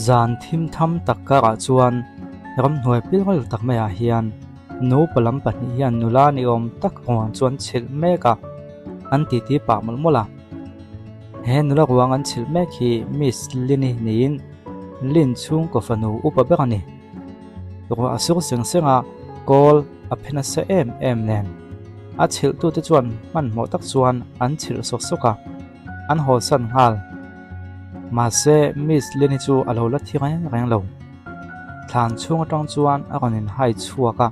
Zan thim tham tak karah chuan ramhnuai pilral tak maiah hian nupa lam pahnih hian nula ni awm tak ruang chu an chhilh mek a, an titi pah mawlh mawlh a. He nula ruang an chhilh mek hi Miss Lin-i niin Lin chhungkaw fanu upa ber a ni. Ruah a sur seng seng a, kawl a phe nasa em em nen. A chhilhtute chuan hmanhmawh tak chuan an chhilh sawk sawk a, an hawlsan nghal. Mahse, Miss Lin-i chu a lo la thi reng reng lo. Thlan chhung atang chuan a rawn inhai chhuak a,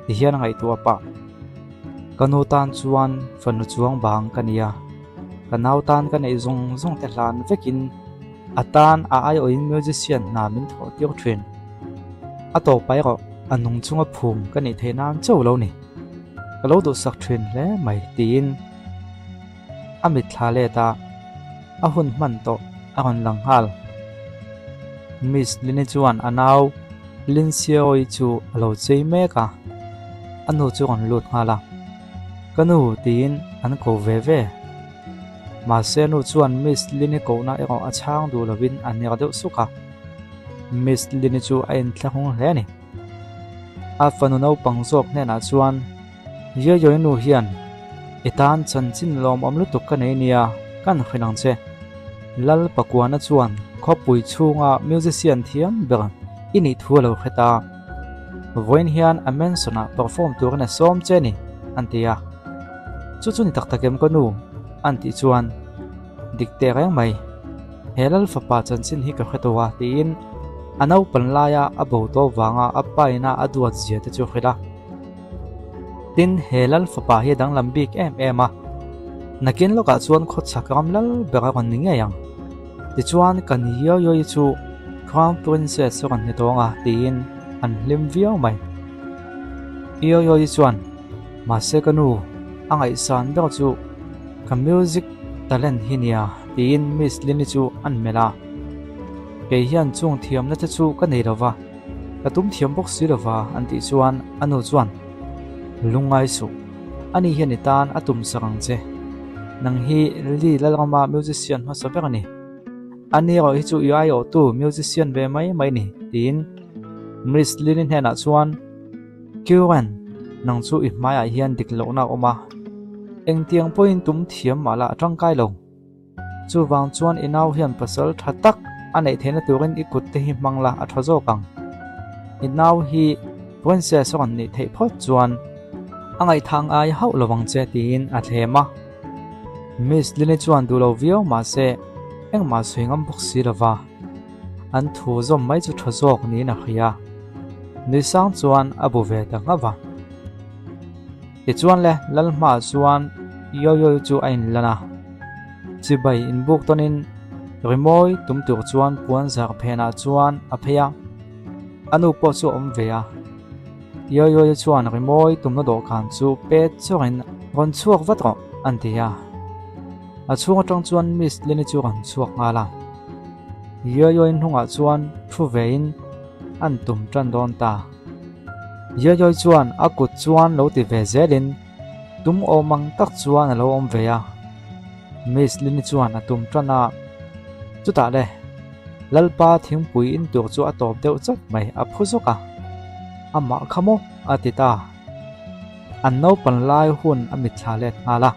tihian a ngaihtuah pah. Ka nu tan chuan fanu chuang bang ka nia, ka nau tan ka neih zawng zawng te hlan vekin a tan a aiawhin musician hna min thawh tir thin. A tawp erawh a nung chunga phum ka nih theih nan chauh lo ni. Ka lo duhsak thin hle mai tiin a mitthla let a, a hun hman tawh a rawn lang nghal. Miss Lini chuan a nau Lindsay chu a lo chei mek a, a nu chu rawn lut nghal a, Ka nu tiin an ko ve ve. Mahse a nu chuan Miss Lini kohna erawh a chhang duh lovin a ner deuh suk a, Miss Lini chu a inthlahrung hle a ni. A fanu naupang zawk hnenah chuan, Yoyoi nu hian i tan chanchin lawmawm lutuk ka nei nia, kan hrilh ang che. Lal Pakuana chuan khawpui chhunga musician thiam ber i nih thu a lo hre ta. Vawiin hian a mansion-ah perform turin a sawm che ni, an ti a. Chu chu ni tak tak em ka nu? an tih chuan, Dik teh reng mai. He Lal fapa chanchin hi ka hre tawh a, tiin a naupan laia a bo tawh vanga a paina a duat zia te chu hrilh a. Tin, he Lal fapa hi a danglam bik em em a, nakin lawkah chuan khawchhak ram lal ber a rawn ni ngei ang. Tichuan, kan Yoyoi chu Crown Princess a rawn ni tawng a, tiin an hlim viau mai. Yoyoi chuan, Mahse ka nu, a ngaihsan ber chu ka music talent hi nia, tiin Miss Lini chu an melh a. Kei hian chung thiamna te chu ka nei lo va. Ka tum thiam bawk si lova an tih chuan a nu chuan, Lungngai suh, ani hian i tan a tum sak ang che. Nang hi Lee Lalrama musician hmasa ber a ni. Ani erawh hi chu i aiawhtu musician ve mai mai ni, tiin Miss Lily hnenah chuan, Kieran, nang chu i hmaiah hian dik lohna a awm a, engtiang pawhin tum thiam mah la a tangkai lo. Chuvang chuan i nau hian pasal tha tak a neih theihna turin i kut te hi hmang la a tha zawk ang. I nau hi princess a rawn nih theih phawt chuan a ngaihthang ai hauh lo vang che tiin a thlem a. Miss Lily chuan duh lo viau mahse engmah sawi ngam bawk si lo va, an thu zawm mai chu tha zawk niin a hria. Nui sang chuan a bu ve ta nghauh va. Tichuan le, Lalhmaah chuan Yoyo chu a inlan a. Chibai inbuk tawnin rimawi tum tur chuan puan zar phenah chuan a phei a, a nu pawh chu a awm ve a. Yoyo chuan rimawi tumna dawhkan chu pet chawrin rawn chhuak vat rawh an ti a. A chhung atang chuan Miss Lini chu rawn chhuak nghal a. Yoyo hnungah chuan thu vein an tum tan dawn ta. Yoyoi chuan a kut chuan lo ti ve zelin tum awm ang tak chuan a lo awm ve a. Miss Lini chuan a tum tan a, chutah le Lalpa thingpui in tur chu a tawp deuh chawt mai a phu zawk a, amah kha maw a ti ta. An naupan lai hun a mitthla let nghal a.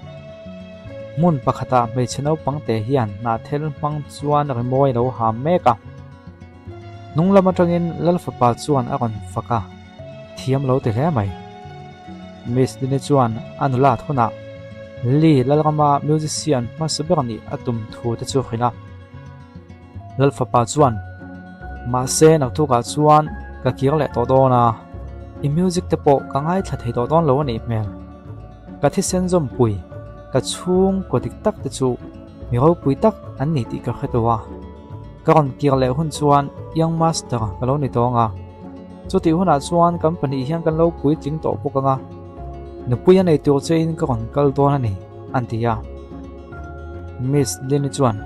Hmun pakhatah hmeichhe naupang te hian hnahthel hmang chuan rimawi a lo ham mek a. Hnung lam atangin Lalfapa chuan a rawn fak a, thiam lo ti hle mai. Miss Lini chuan a nulat hunah Lee Lalrama musician hmasa ber nih a tum thu te chu hrilh a. Lalfapa chuan, Mahse naktukah chuan ka kir leh tawh dawn a, i music te pawh ka ngaithla thei tawh dawn lo a nih hmel. Ka thisen zawmpui, ka chhungkaw dik tak te chu mi ropui tak an ni tih ka hre tawh a. Ka rawn kir leh hun chuan Young Master ka lo ni tawng a, chutih hunah chuan kan pahnih hian kan lo puitling tawh bawk ang a, nupui a nei tur chein ka rawn kal dawn a ni, an ti a. Miss Lini chuan,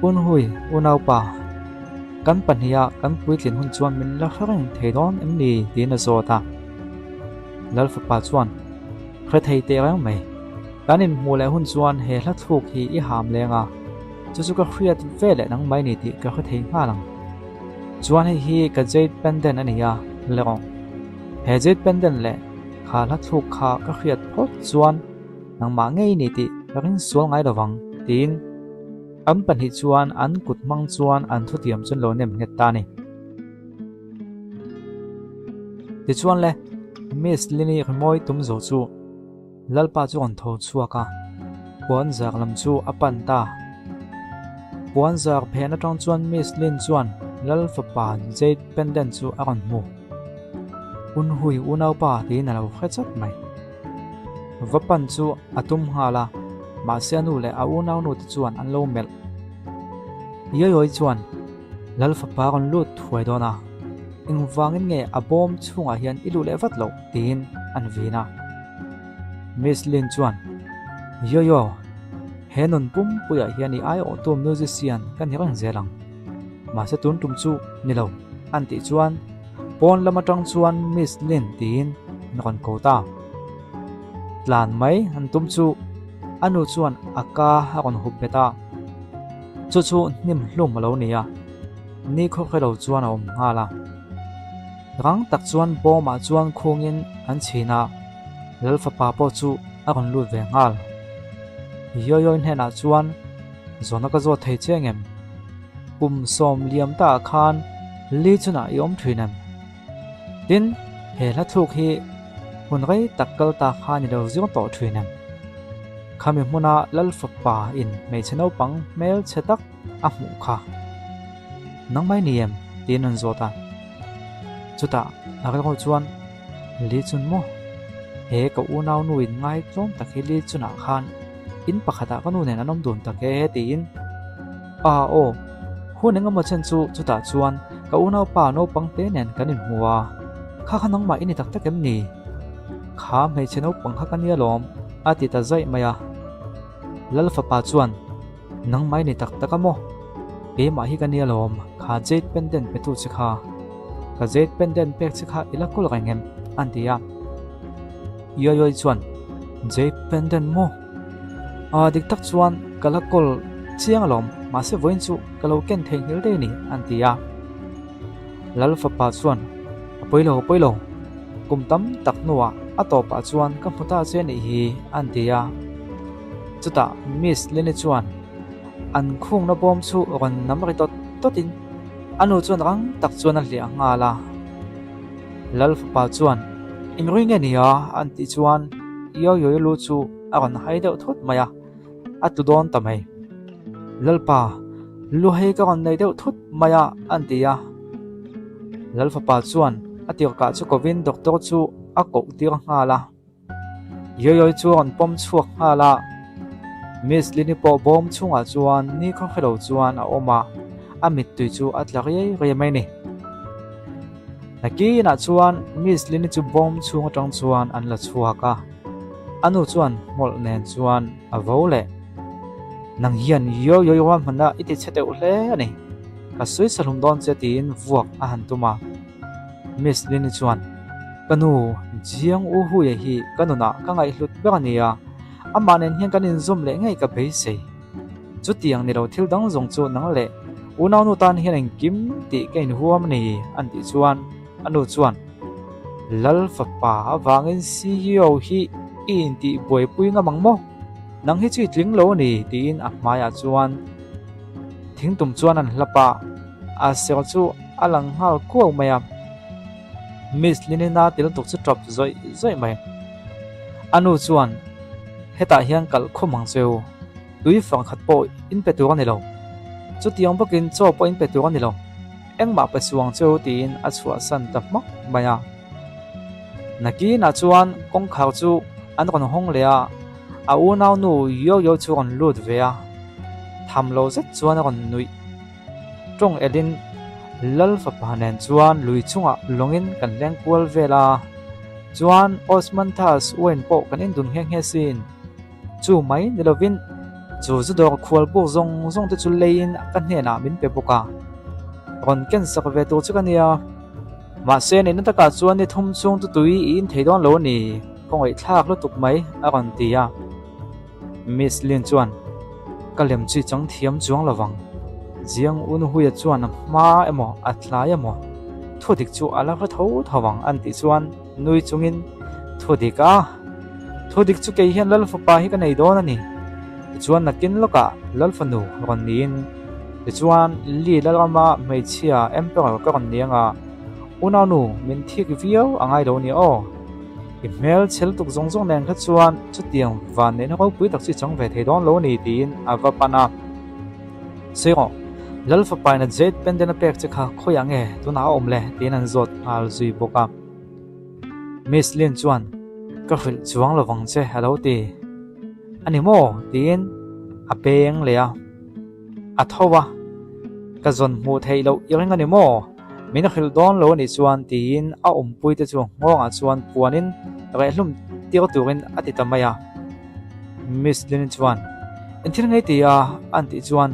Unhui, unaupa, kan pahniha kan puitlin hun chuan min la hre reng thei dawn em ni? tiin a zawt a. Lal fapa chuan, Hre thei teh reng mai, kan inhmuh leh hun chuan he hla thluk hi i ham leng a. Chu chu ka hriat ve leh nang mai ni tih ka hre thei nghal ang. Chuan hei hi ka jade pendant a ni a, le rawh. He jade pendant leh kha hla thluk kha ka hriat phawt chuan nangmah ngei ni tih ka ring sual ngai lo vang, tiin an pahnih chuan an kut hmang chuan an thutiam chu an lo nem nghet ta a ni. Tichuan le, Miss Lini rimawi tum zo chu Lalpa chu an tho chhuak a, puan zar lam chu a pan ta. Puan zar phen atang chuan Miss Lin chuan Lal fapa Jade pendant chu a rawn hmu. Unhui unaupa tiin a lo hre chat mai. Va pan chu a tum nghal a, mahse a nu leh a unaunu te chuan an lo melh. Yoyoi chuan Lal fapa rawn lut thuai dawn a, engvangin nge a bawm chhungah hian i luh leh vat loh tiin an vin a. Miss Lin chuan, Yoyo, he nun pumpuiah hian i aiawhtu musician ka ni reng zel ang. Mahse tun tum chu ni lo, an tih chuan pawn lam atang chuan Miss Lin tiin an rawn ko ta. Tlan mai an tum chu a nu chuan a ka a rawn hup bet a. Chu chu hnim hlum a lo ni a, ni khawkhe lo chuan a awm nghal a. Rang tak chuan bawmah chuan khungin an chhin a, Lal fapa pawh chu a rawn lut ve nghal. Yoyoi hnenah chuan zawhna ka zawt thei che ngem? Kum sawm liam taah khan li chunah i awm thin em? Tin, he hla thluk hi hun rei tak kal ta kha ni lo zir tawh thin em? Khami hmuna Lal fapa in hmeichhe naupang hmel chhe tak a hmuh kha. Nang mai ni em? tiin an zawt a. Chutah a rilru chuan, Li chun maw? He ka unau nu in ngai tlawm tak hi Li chunah khan in pakhatah ka nu nen an awm dun tak e tiin. A aw, hun engemaw chen chu chutah chuan ka unaupa naupang te nen kan inhmu a, kha kha nangmah i ni tak tak em ni? Kha hmeichhe naupang kha ka nia lawm a ti ta zaih mai a. Lal fapa chuan, Nangmah i ni tak tak a maw? Keimah hi ka nia lawm, kha jade pendant petu che kha. Ka jade pendant pek che kha i la kawl reng em? an ti a. Yoyoi chuan, Jade pendant maw? Aa dik tak chuan ka la kawl chiang alawm, mahse vawiin chu ka lo ken theihnghilh daih a ni, an ti a. Lal fapa chuan, A pawi lo, a pawi lo. Kum tam tak hnuah a tawpah chuan ka hmu ta che nih hi, an ti a. Chutah Miss Lily chuan an khungna bawm chu rawn nam ri tawt tawtin a nu chuan rang tak chuan a hliah nghal a. Lal fapa chuan, Inrui nge nia? an tih chuan Yoyoy lu chu a rawn hai deuh thut mai a. A tlu dawn ta mai. Lalpa, lu hei ka rawn nei deuh thut mai a, an ti a. Lal fapa chuan a tirkah chu kovin doctor chu a koh tir nghal a. Yoyoi chu a rawn pawm chhuak nghal a. Miss Lini pawh bawm chhungah chuan ni khawkhe lo chuan a awm a, a mittui chu a tla riai riai mai ni. Nakinah chuan Miss Lini chu bawm chhung atang chuan an la chhuak a. A nu chuan hmawlh nen chuan a vo leh. Nang hian yo yo rual hmana i ti chhe deuh hle a ni. Ka sawi sa hlum dawn che tiin vuak a han tum a. Miss Lini chuan, Ka nu, Jiang U Huia hi ka nunah ka ngaihhlut ber a nia. Amah nen hian kan inzawm leh ngei ka beisei. Chutiang ni lo thil dang zawng chu nang leh unaunu tan hian engkim tih ka inhuam a ni an tih chuan a nu chuan, Lal fapa avangin CEO hi i intih buaipui ngam ang maw? Nang hi chu i tling lo a ni tiin a hmaiah chuan thingtum chuan an hlap a, a ser chu a lang nghal kuau mai a. Miss Linina ti lutuk chu tawp zawih zawih mai. A nu chuan, Hetah hian kalh khum ang che u, tui fang khat pawh in pe tur a ni lo. Chutiang bawkin chaw pawh in pe tur a ni lo. Engmah pe suang che u tiin a chhuahsan ta hmak mai a. Nakinah chuan kawngkhar chu an rawn hawng leh a, a unaunu Yoyo chu rawn lut ve a, tham lo zet chuan a rawn nuih. Tawng elin Lal fapa nen chuan lui chungah lawngin kan leng kual vel a, chuan Osmanthus wine pawh kan indun nghe nghe sin. Chu mai ni lovin chu zu dawr khual buk zawng zawng te chu leiin ka hnenah min pe bawk a, rawn ken sak ve tur chu ka nia. Mahse nihna takah chuan ni thum chhung chu tui i in thei dawn lo a ni, ka ngaihthlak lutuk mai a rawn ti a. Miss Lin chuan. Ka lem chu i chang thiam chuang lo vang. Jiang Unhuia chuan a hma emaw a tlai emaw thudik chu a la hre tho tho vang an tih chuan nui chungin thudik a, thudik chu kei hian Lalfapa hi ka nei dawn a ni. Tichuan nakin lawkah Lalfanu rawn niin tichuan Li Lalrama hmeichhia Emperor ka rawn ni anga Unaunu min thik viau a ngai lo nia aw. I hmel chhe lutuk zawng zawng nen kha chuan chutiang van neihna ropui tak chu i chang ve thei dawn lo a ni tiin a va pan a. Sawi rawh, Lal fapaina Jade pendant a pek che kha khawiah nge tunah a awm le tiin an zawt nghal zui bawk a. Miss Lin chuan Ka hrilh chuang lo vang che a lo ti. A ni maw? tiin a peng leh a. A tho a, Ka zawn hmuh theih loh i ring a ni maw? Min hrilh dawn lo a nih chuan tiin a awmpuite chu nghawngah chuan puanin rehhlum tir turin a ti ta mai a. Miss Lin chuan, Eng thil ngei ti a? an tih chuan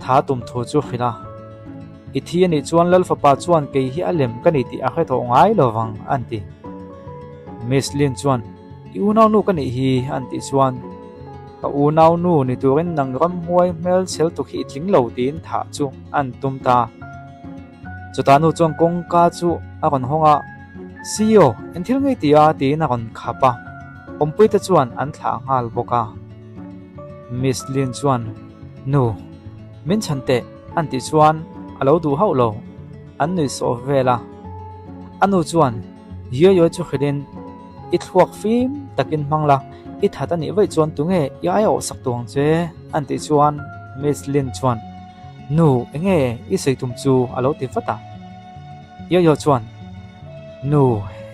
tha tum thu chu hrilh a. I thi a nih chuan Lal fapa chuan kei hi a lem ka ni tih a hre tawh ngai lo vang an ti. Miss Lin chuan, I unaunu ka nih hi an tih chuan, Ka unaunu ni turin nang ramhuai hmel chhel tuk hi i tling lo tiin thah chu an tum ta. Chutah nu chuan kawngka chu a rawn hawng a, CEO, eng thil ngei ti a? tiin a rawn khap a, awmpuite chuan an thlah nghal bawk a. Miss Lin chuan, Nu, min chhan teh an tih chuan a lo duh hauh lo, an nuih sawh vel a. A nu chuan, Yoyo chu hrilhin i thluak fim takin hmang la, i that a nih vaih chuan tunge i ai awh sak tuang che? an tih chuan Miss Lin chuan, Nu, enge i sawi tum chu a lo ti vat a. Yoyo chuan, Nu,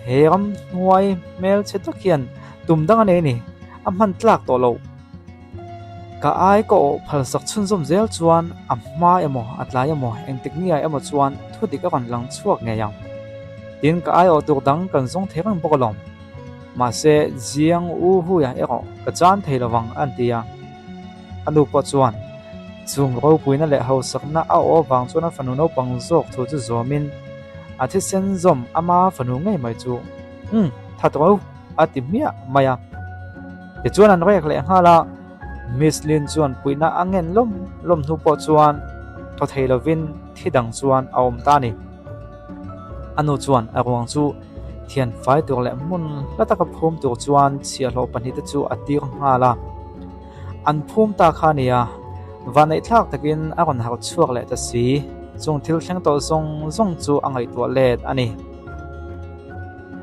he ram hnuai hmel chhe tak hian tum dang a nei a ni, a hman tlak tawh loh. Ka ai ka awh phal sak chhunzawm zel chuan a hma emaw a tlai emaw engtik ni ah emaw chuan thu dik a rawn lang chhuak ngei ang. Tin ka ai awh tur dang kan zawng thei reng bawk alawm. Mahse Jiang U Hui ah erawh ka chan thei lo vang an ti a. A nu pawh chuan chung ropuina leh hausakna a awh avang chuan a fanu naupang zawk thu chu zawmin a thisen zawm ama fanu ngei mai chu umm that ro a ti hmiah mai a. Tichuan an rek leh nghal a, Miss Lin chuan puihna a ngen lawm lawm hnu pawh chuan thaw thei lovin thi dang chuan a awm ta a ni. A nu chuan a ruang chu thian fai tur leh hmun hla taka phum tur chuan chhiahhlawh pahnihte chu a tir nghal a. An phum ta kha a nia, vanneihthlak takin a rawn harh chhuak leh ta si, chung thil thleng tawh zawng zawng chu a ngaihtuah let a ni.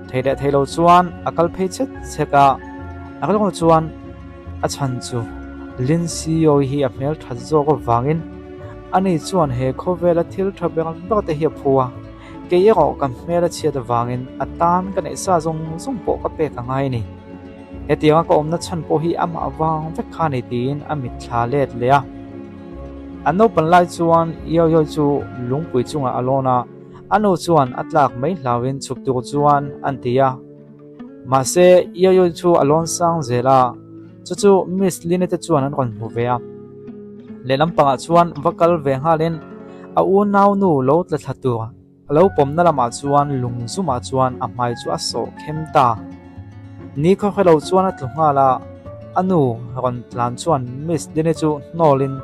Thei leh thei lo chuan a kal phei chhet chhet a, a rilru chuan a chhan chu Lin Sio hi a hmel that zawk avangin ani chuan he khawvela thil tha ber ber te hi a phu a, kei erawh ka hmel a chhiat avangin a tan ka neih sa zawng zawng pawh ka pek a ngai a ni. Hetianga ka awmna chhan pawh hi amah vang vek kha a ni tiin a mitthla let leh a. An naupan lai chuan Yoyo chu lungpui chungah a lawn a. A nu chuan a tlak mai hlauin chhuk tur chuan an ti a. Mahse, Yoyo chu a lawn sang zel a, chu chu Miss Lin-i te chuan an rawn hmu ve a. Lehlam pangah chuan va kal ve nghalin a unau nu lo tla thla tur a lo pawmna lamah chuan lung zumah chuan a hmai chu a sawh khem ta. Ni khawkhe lo chuan a tlu nghal a, a nu rawn tlan chuan Miss Lin-i chu hnawlin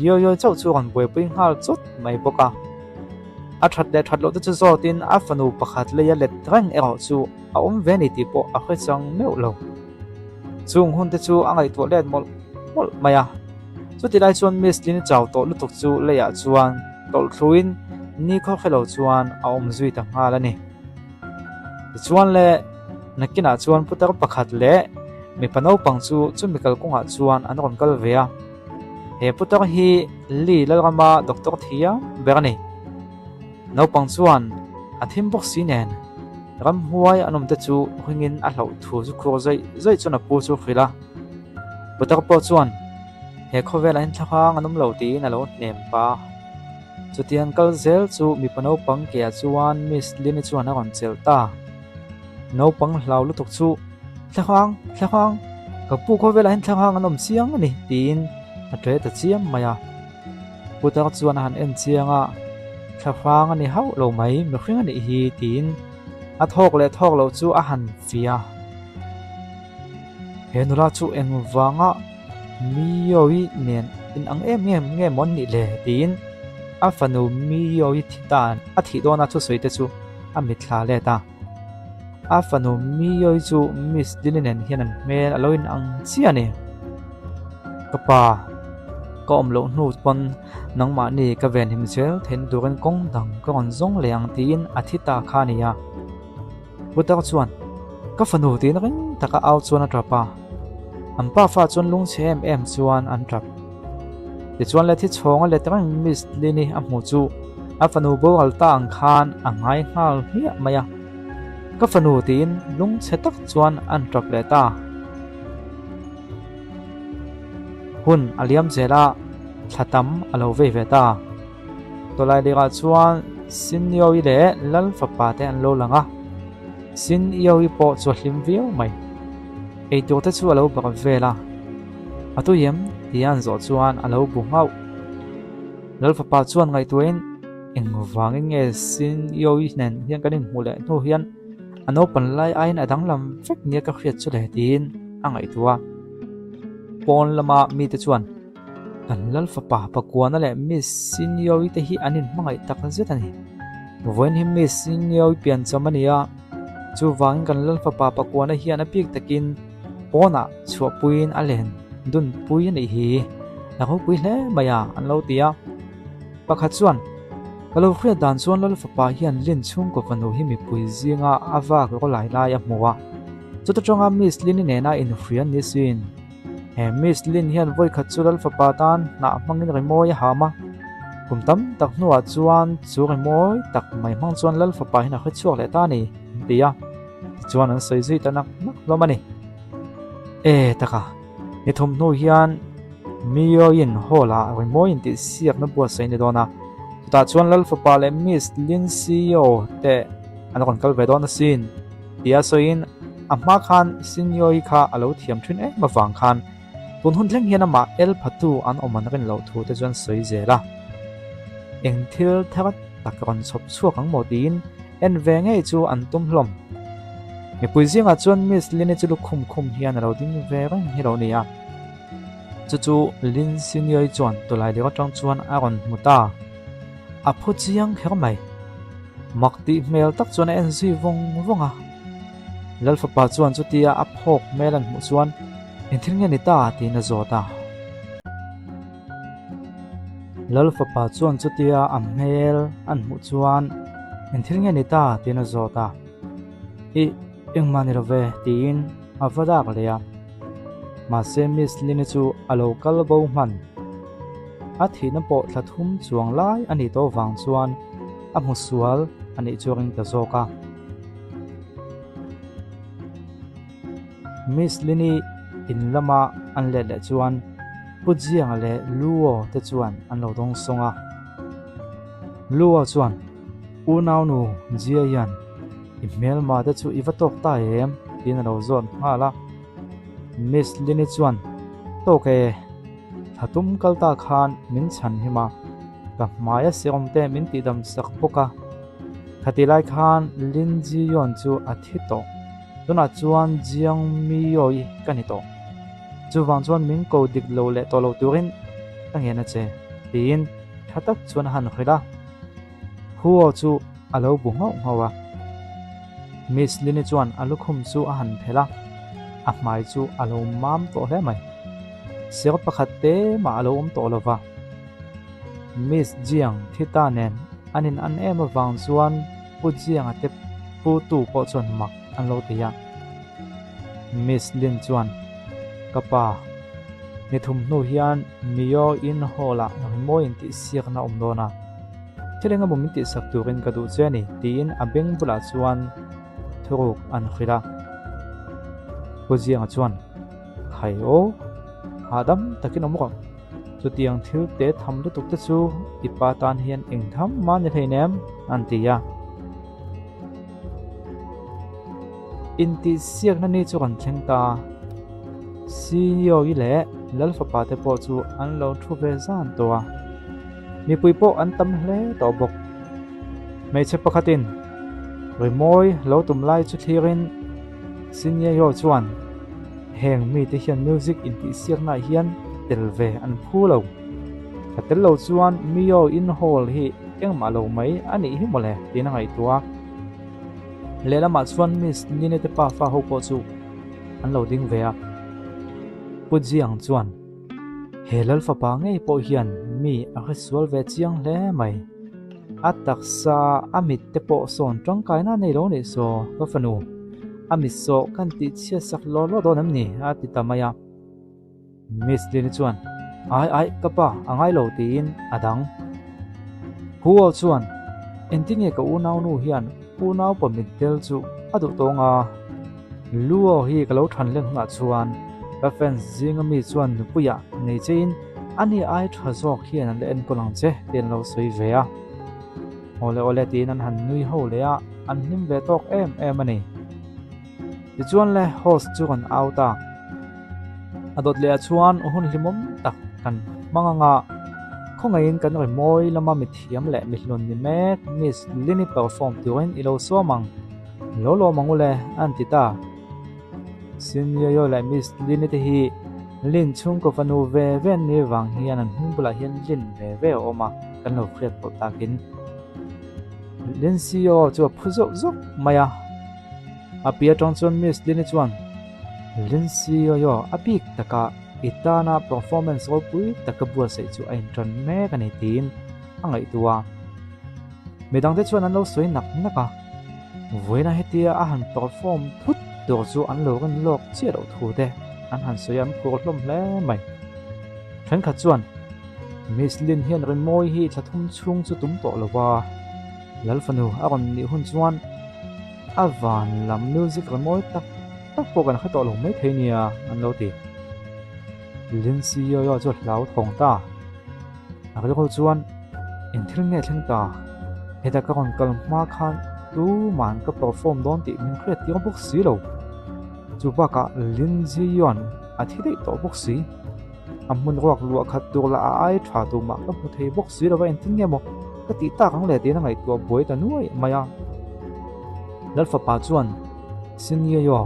Yoyo chauh chu rawn buaipui nghal chawt mai bawk a. A that leh that loh te chu zawtin a fanu pakhat leia let reng erawh chu a awm ve ni tih pawh a hre chang meuh lo. Chung hun te chu a ngaihtuah let mawlh mawlh mai a. Chuti lai chuan Miss Lin chau tawh lutuk chu leiah chuan tawlh thluin ni khaw hre lo chuan a awm zui ta nghal a ni. Tichuan le nakinah chuan putar pakhat leh mipa naupang chu chumi kalkawngah chuan an rawn kal ve a. He putar hi Lee Lalrama doctor thiam ber a ni. Naupang chuan a thim bawk si nen ramhuai an awm te chu ringin a hlauh thu chu khur zawih zawih chuan a pu chu hrilh a. Putar pawh chuan he khawvelah hian thlahrang an awm lo tiin a lo hnem pa. Chutiang kal zel chu mipa naupang keah chuan Miss Lini chuan a rawn chelh ta. Naupang hlau lutuk chu Thlahrang, thlahrang, ka pu khawvelah hian thlahrang an awm chiang a ni tiin a ṭe ta chiam mai a. Putar chuan a han en chiang a, thlahrang a ni hauh lo mai, mihring a nih hi tiin a thawk leh thawk loh chu a han fia. He nula chu engvanga. Miyoyi nen in ang em em nge maw an nih le? tiin a fanu Miyoyi thi tan a thih dawna thusawi te chu a mitthla let a. A fanu Miyoyi chu Miss Lily nen hian an hmel a lo in ang chiah a ni. Ka pa, ka awm loh hnu pawn nangmahni ka venhim zel theihna turin kawng dang ka rawn zawng leh ang tiin a thi ta kha a ni a. Putar chuan, Ka fanu tiin ring taka au chuan a tap a. An pafa chuan lungchhe em em chuan an tap. Tichuan le thi chhawnga let reng Miss Lini a hmuh chu a fanu boral ta ang khan a ngai nghal hmiah mai a. Ka fanu tiin lungchhe tak chuan an tap leh ta. Hun a liam zel a, thla tam a lo vei ve ta. Tawlailerah chuan Siniowi leh Lal fapa te an lo lang a, Siniowi pawh chu a hlim viau mai. Eitur te chu a lo barh vel a, A tui em? tia an zawh chuan a lo bu nghauh. Lal fapa chuan ngaihtuahin, Engvangin nge Siniowi nen hian kan inhmuh leh hnu hian a naupan lai aiin a danglam vek nia ka hriat chu le tiin a ngaihtuah a. Pawn lama mite chuan. Kan Lal fapa Pakuana leh Miss Sinyowi te hi an inhmangaih tak zet a ni. Vawiin hi Miss Sinyowi piancham a ni a, chuvangin kan Lal fapa Pakuana hian a bik takin pawnah chhuahpuiin a len dunpui a nih hi. A ropui hle mai a, an lo ti a. Pakhat chuan, Ka lo hriat dan chuan Lal fapa hian Lin chhungkaw fanu hi mipui zinga a vak rawlai lai a hmu a, chuta tanga Miss Lin-i nena inhria ni sin. He Miss Lin hian vawi khat chu Lal fapa tan hnah hmangin rimawi a ham a, kum tam tak hnuah chuan chu rimawi tak mai hmang chuan Lal fapa hian a hre chhuak leh ta a ni, an ti a. Tichuan an sawi zui ta nak nak hlawm a ni. E taka, ni thum hnu hian Mioin Hall-ah rimawi intihsiakna buatsaih a ni dawn a, chutah chuan Lal fapa leh Miss Lin CEO te an rawn kal ve dawn asin. Tia sawiin a hma khan Sinyoyi kha a lo thiam thin em avang khan tun hun thleng hian amah el phatu an awm an rin loh thu te chuan sawi zel a. Eng thil thar tak rawn chhawp chhuak ang maw tiin en ve ngei chu an tum hlawm. Mipui zingah chuan Miss Lini chu lukhum khum hian a lo ding ve reng hi lo ni a. Chu chu Lin Sinyoyi chuan tawlai leh atang chuan a rawn hmu ta. A phu chiang kher mai. Mak tih hmel tak chuan a en zui vawng vawng a. Lal fapa chuan chutia a phawk hmel an hmuh chuan Eng thil nge ni ta? tiin a zawt a. Lal fapa chuan chutia a hmel an hmuh chuan Eng thil nge ni ta? tiin a zawt a. Ih, engmah ni lo ve, tiin a va dak leh a. Mahse Miss Lini chu a lo kal bo hman. A thihna pawh thla thum chuang lai a nih tawh vang chuan a hmu sual a nih chu a ring ta zawk a. Miss Lini in lama an let leh chuan Pu Jianga leh Luo te chuan an lo dawng sawng a. Luo chuan, Unaunu Jia hian i hmelma te chu i va tawk ta em? tiin a lo zawt nghal a. Miss Lini chuan, Tawk e, thla tum kal ta khan min chhan him a, ka hmaia siawm te min tihdam sak bawk a. Khati lai khan Lin Ji Yeon chu a thi tawh, tunah chuan Jiang Mi Yoi ka ni tawh. Chuvang chuan min ko dik lo leh tawh lo turin ka ngen a che, tiin tha tak chuan a han hrilh a. Huo chu a lo bu nghauh nghauh a. Miss Lini chuan a lukhum chu a han phelh a, a hmai chu a lo mam tawh hle mai. Sir pakhat te mah a lo awm tawh lo va. Miss Jiang thi ta nen an in an em avang chuan Pu Jianga te pu tu pawh chuan mak an lo ti a. Miss Lin chuan, Ka pa, ni thum hnu hian Mio In Hall-ah rimawi intihsiakna a awm dawn a. Thil engemaw min tihsak turin ka duh che a ni, tiin a beng bulah chuan thuruk an hrilh a. Pu Zianga chuan, Khai aw, hahdam takin awm rawh. Chutiang thil te tham lutuk te chu i pa tan hian eng tham mah ni hleinem, an ti a. Intihsiakna ni chu kan thleng ta. Senior-i leh Lal fapa te pawh chu an lo thu ve zan tawh a. Mipui pawh an tam hle tawh bawk. Hmeichhe pakhatin rimawi lo tum lai chu thlirin Senior chuan heng mite hian music intihsiaknaah hian. tel ve an phu lo. Ka tel lo chuan Mio in hall hi engmah lo mai a nih hi mawle tiin a ngaihtuah a. Lehlamah chuan Miss Nini te pafa ho pawh chu an lo ding ve a. Pu Jiang chuan, He lal fapa ngei pawh hian mi a hresual ve chiang hle mai. A taksa a mit te pawh sawn tangkaina a nei lo nih saw ka fanu. A mit sawh kan tih chhiat sak law law dawn em ni? a ti ta mai a. Miss Lini chuan, Ai ai, ka pa, a ngai lo tiin a dang. Huo chuan, Engtinge ka unaunu hian unaupa mitdel chu a duh tawng a? Luo hi ka lo than len hunah chuan ka fans zinga mi chuan nupuiah nei chein ani ai tha zawk hian an la enkawl ang che tiin an lo sawi ve a. Awle awle tiin an han nui ho leh a, an hlim ve tawk em em a ni. Tichuan le host chu kan au ta. A dawt leh ah chuan hun hlimawm tak kan hmang ang a, khawngaihin kan rimawi lama mithiam leh mihlun ni mek Miss Lini perform turin i lo sawm ang. Lo lawm ang ule, an ti ta. Sinyoyo leh Miss Lini te hi Lin chhungkaw fanu ve ve an nih vang hian an hming bulah hian Lin ve ve a awm a, kan lo hriat pawh takin. Lin CEO chu a phu zauh zauh mai a. A pi atang chuan Miss Lini chuan, Lin CEO a bik taka i tana performance ropui taka buatsaih chu a intan mek a ni tiin a ngaihtuah a. Midangte chuan an lo sawi nak nak a, vawiina hetia a han perform thut tur chu an lo rin lawk chiah loh thu te an han sawi a, an phur hlawm hle mai. Thenkhat chuan, Miss Lin hian rimawi hi thla thum chhung chu tum tawh lo va, Lal fanu a rawn nih hun chuan a van lam music rimawi tak tak pawh kan hre tawh lo mai thei nia an lo ti. Lin Siyoyo chu a hlauthawng ta. A rilru chuan eng thil nge thleng ta? Heta ka rawn kal hma khan tuman ka perform dawn tih min hriat tir bawk si lo. Chu bakah Lin Ziyuan a thi daih tawh bawk si. A hmun ruak luah khat tur lah a ai tha tumah ka hmu thei bawk si lo va, engtin nge maw ka tih tak ang le tiin a ngaihtuah buai ta nuai mai a. Lalfapa chuan Sinyeyo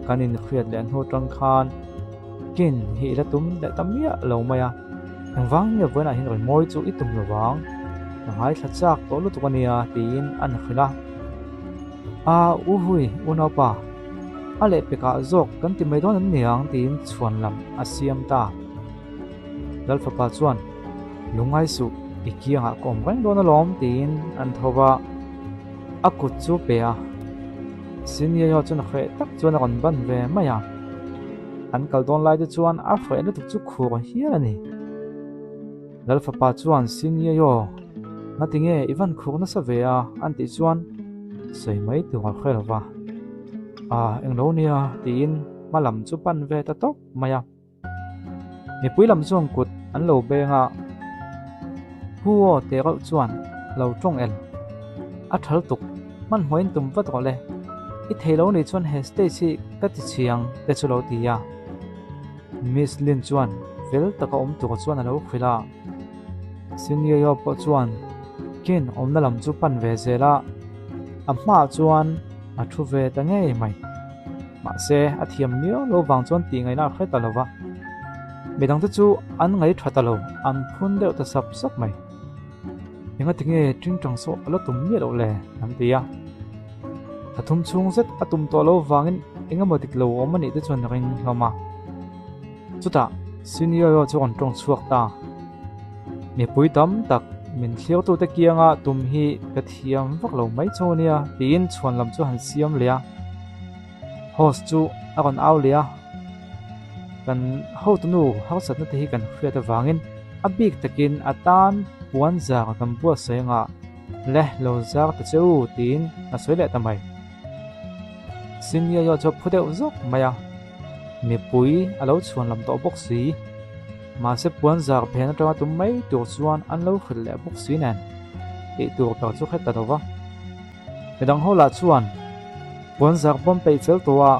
kan inhriat leh hnu atang khan Kin hi i la tum leh ta miah lo mai a, engvang nge vawiinah hian rimawi chu i tum lo vang, ka ngaithla chak tawh lutuk a nia tiin a na hrilh a. A u hui unaupa, a lehpekah zawk kan ti mai dawn em niang tiin chhuan lam a siam ta. Lalfapa chuan, Lungngai suh, i kiangah ka awm reng dawn alawm tiin an tho va, a kut chu pe a. Senior chuan hreh tak chuan a rawn ban ve mai a. An kal dawn lai te chuan a hreh lutuk chu khur hial a ni. Lal fapa chuan Senior, ngatinge i van khur nasa ve a? an tih chuan sawi mai tur a hre lo va. A englo nia tiin hma lam chu pan ve ta tawp mai a. Mipui lam chuan kut an lo beng a, Hu aw teh reuh chuan lo tawng el. A thal tuk, hmanhmawhin tum vat rawh le. I thei lo nih chuan he stage hi ka ti chhiang te chu lo ti a. Miss Lin chuan fel taka awm tur chuan a lo hrilh a. Senior pawh chuan Kin awmna lam chu pan ve zel a, a hmaah chuan a thu ve ta ngei mai. Mahse, a thiam miau lo vang chuan tih ngaihna a hre ta lo va. Midangte chu an ngaih tha ta lo, an phun deuh ta sap sap mai. Engati nge tingtang saw a la tum miah loh le? an ti a. Thla thum chhung zet a tum tawh lo vangin eng emaw dik lo awm a nih te chuan ring hlawm a. Chutah Senior chu rawn tawng chhuak ta. Mipui tam tak min thliartute kianga tum hi ka thiam vak lo mai chu ania tiin chhuan lam chu han siam leh a. Host chu a rawn au leh a, kan hotunu harsatna te hi kan hriat avangin a bik takin a tan puan zar kan buatsaih anga le lo zar ta che u tiin a sawi leh ta mai. Senior chu a phu deuh zawk mai a, mipui a lo chhuan lam tawh bawk si. Mahse puan zar phen atanga tum mai tur chuan an lo hrilh leh bawk si nen tih tur ber chu hre ta lo va. Midang ho lah chuan puan zar bawm peih fel tawh a,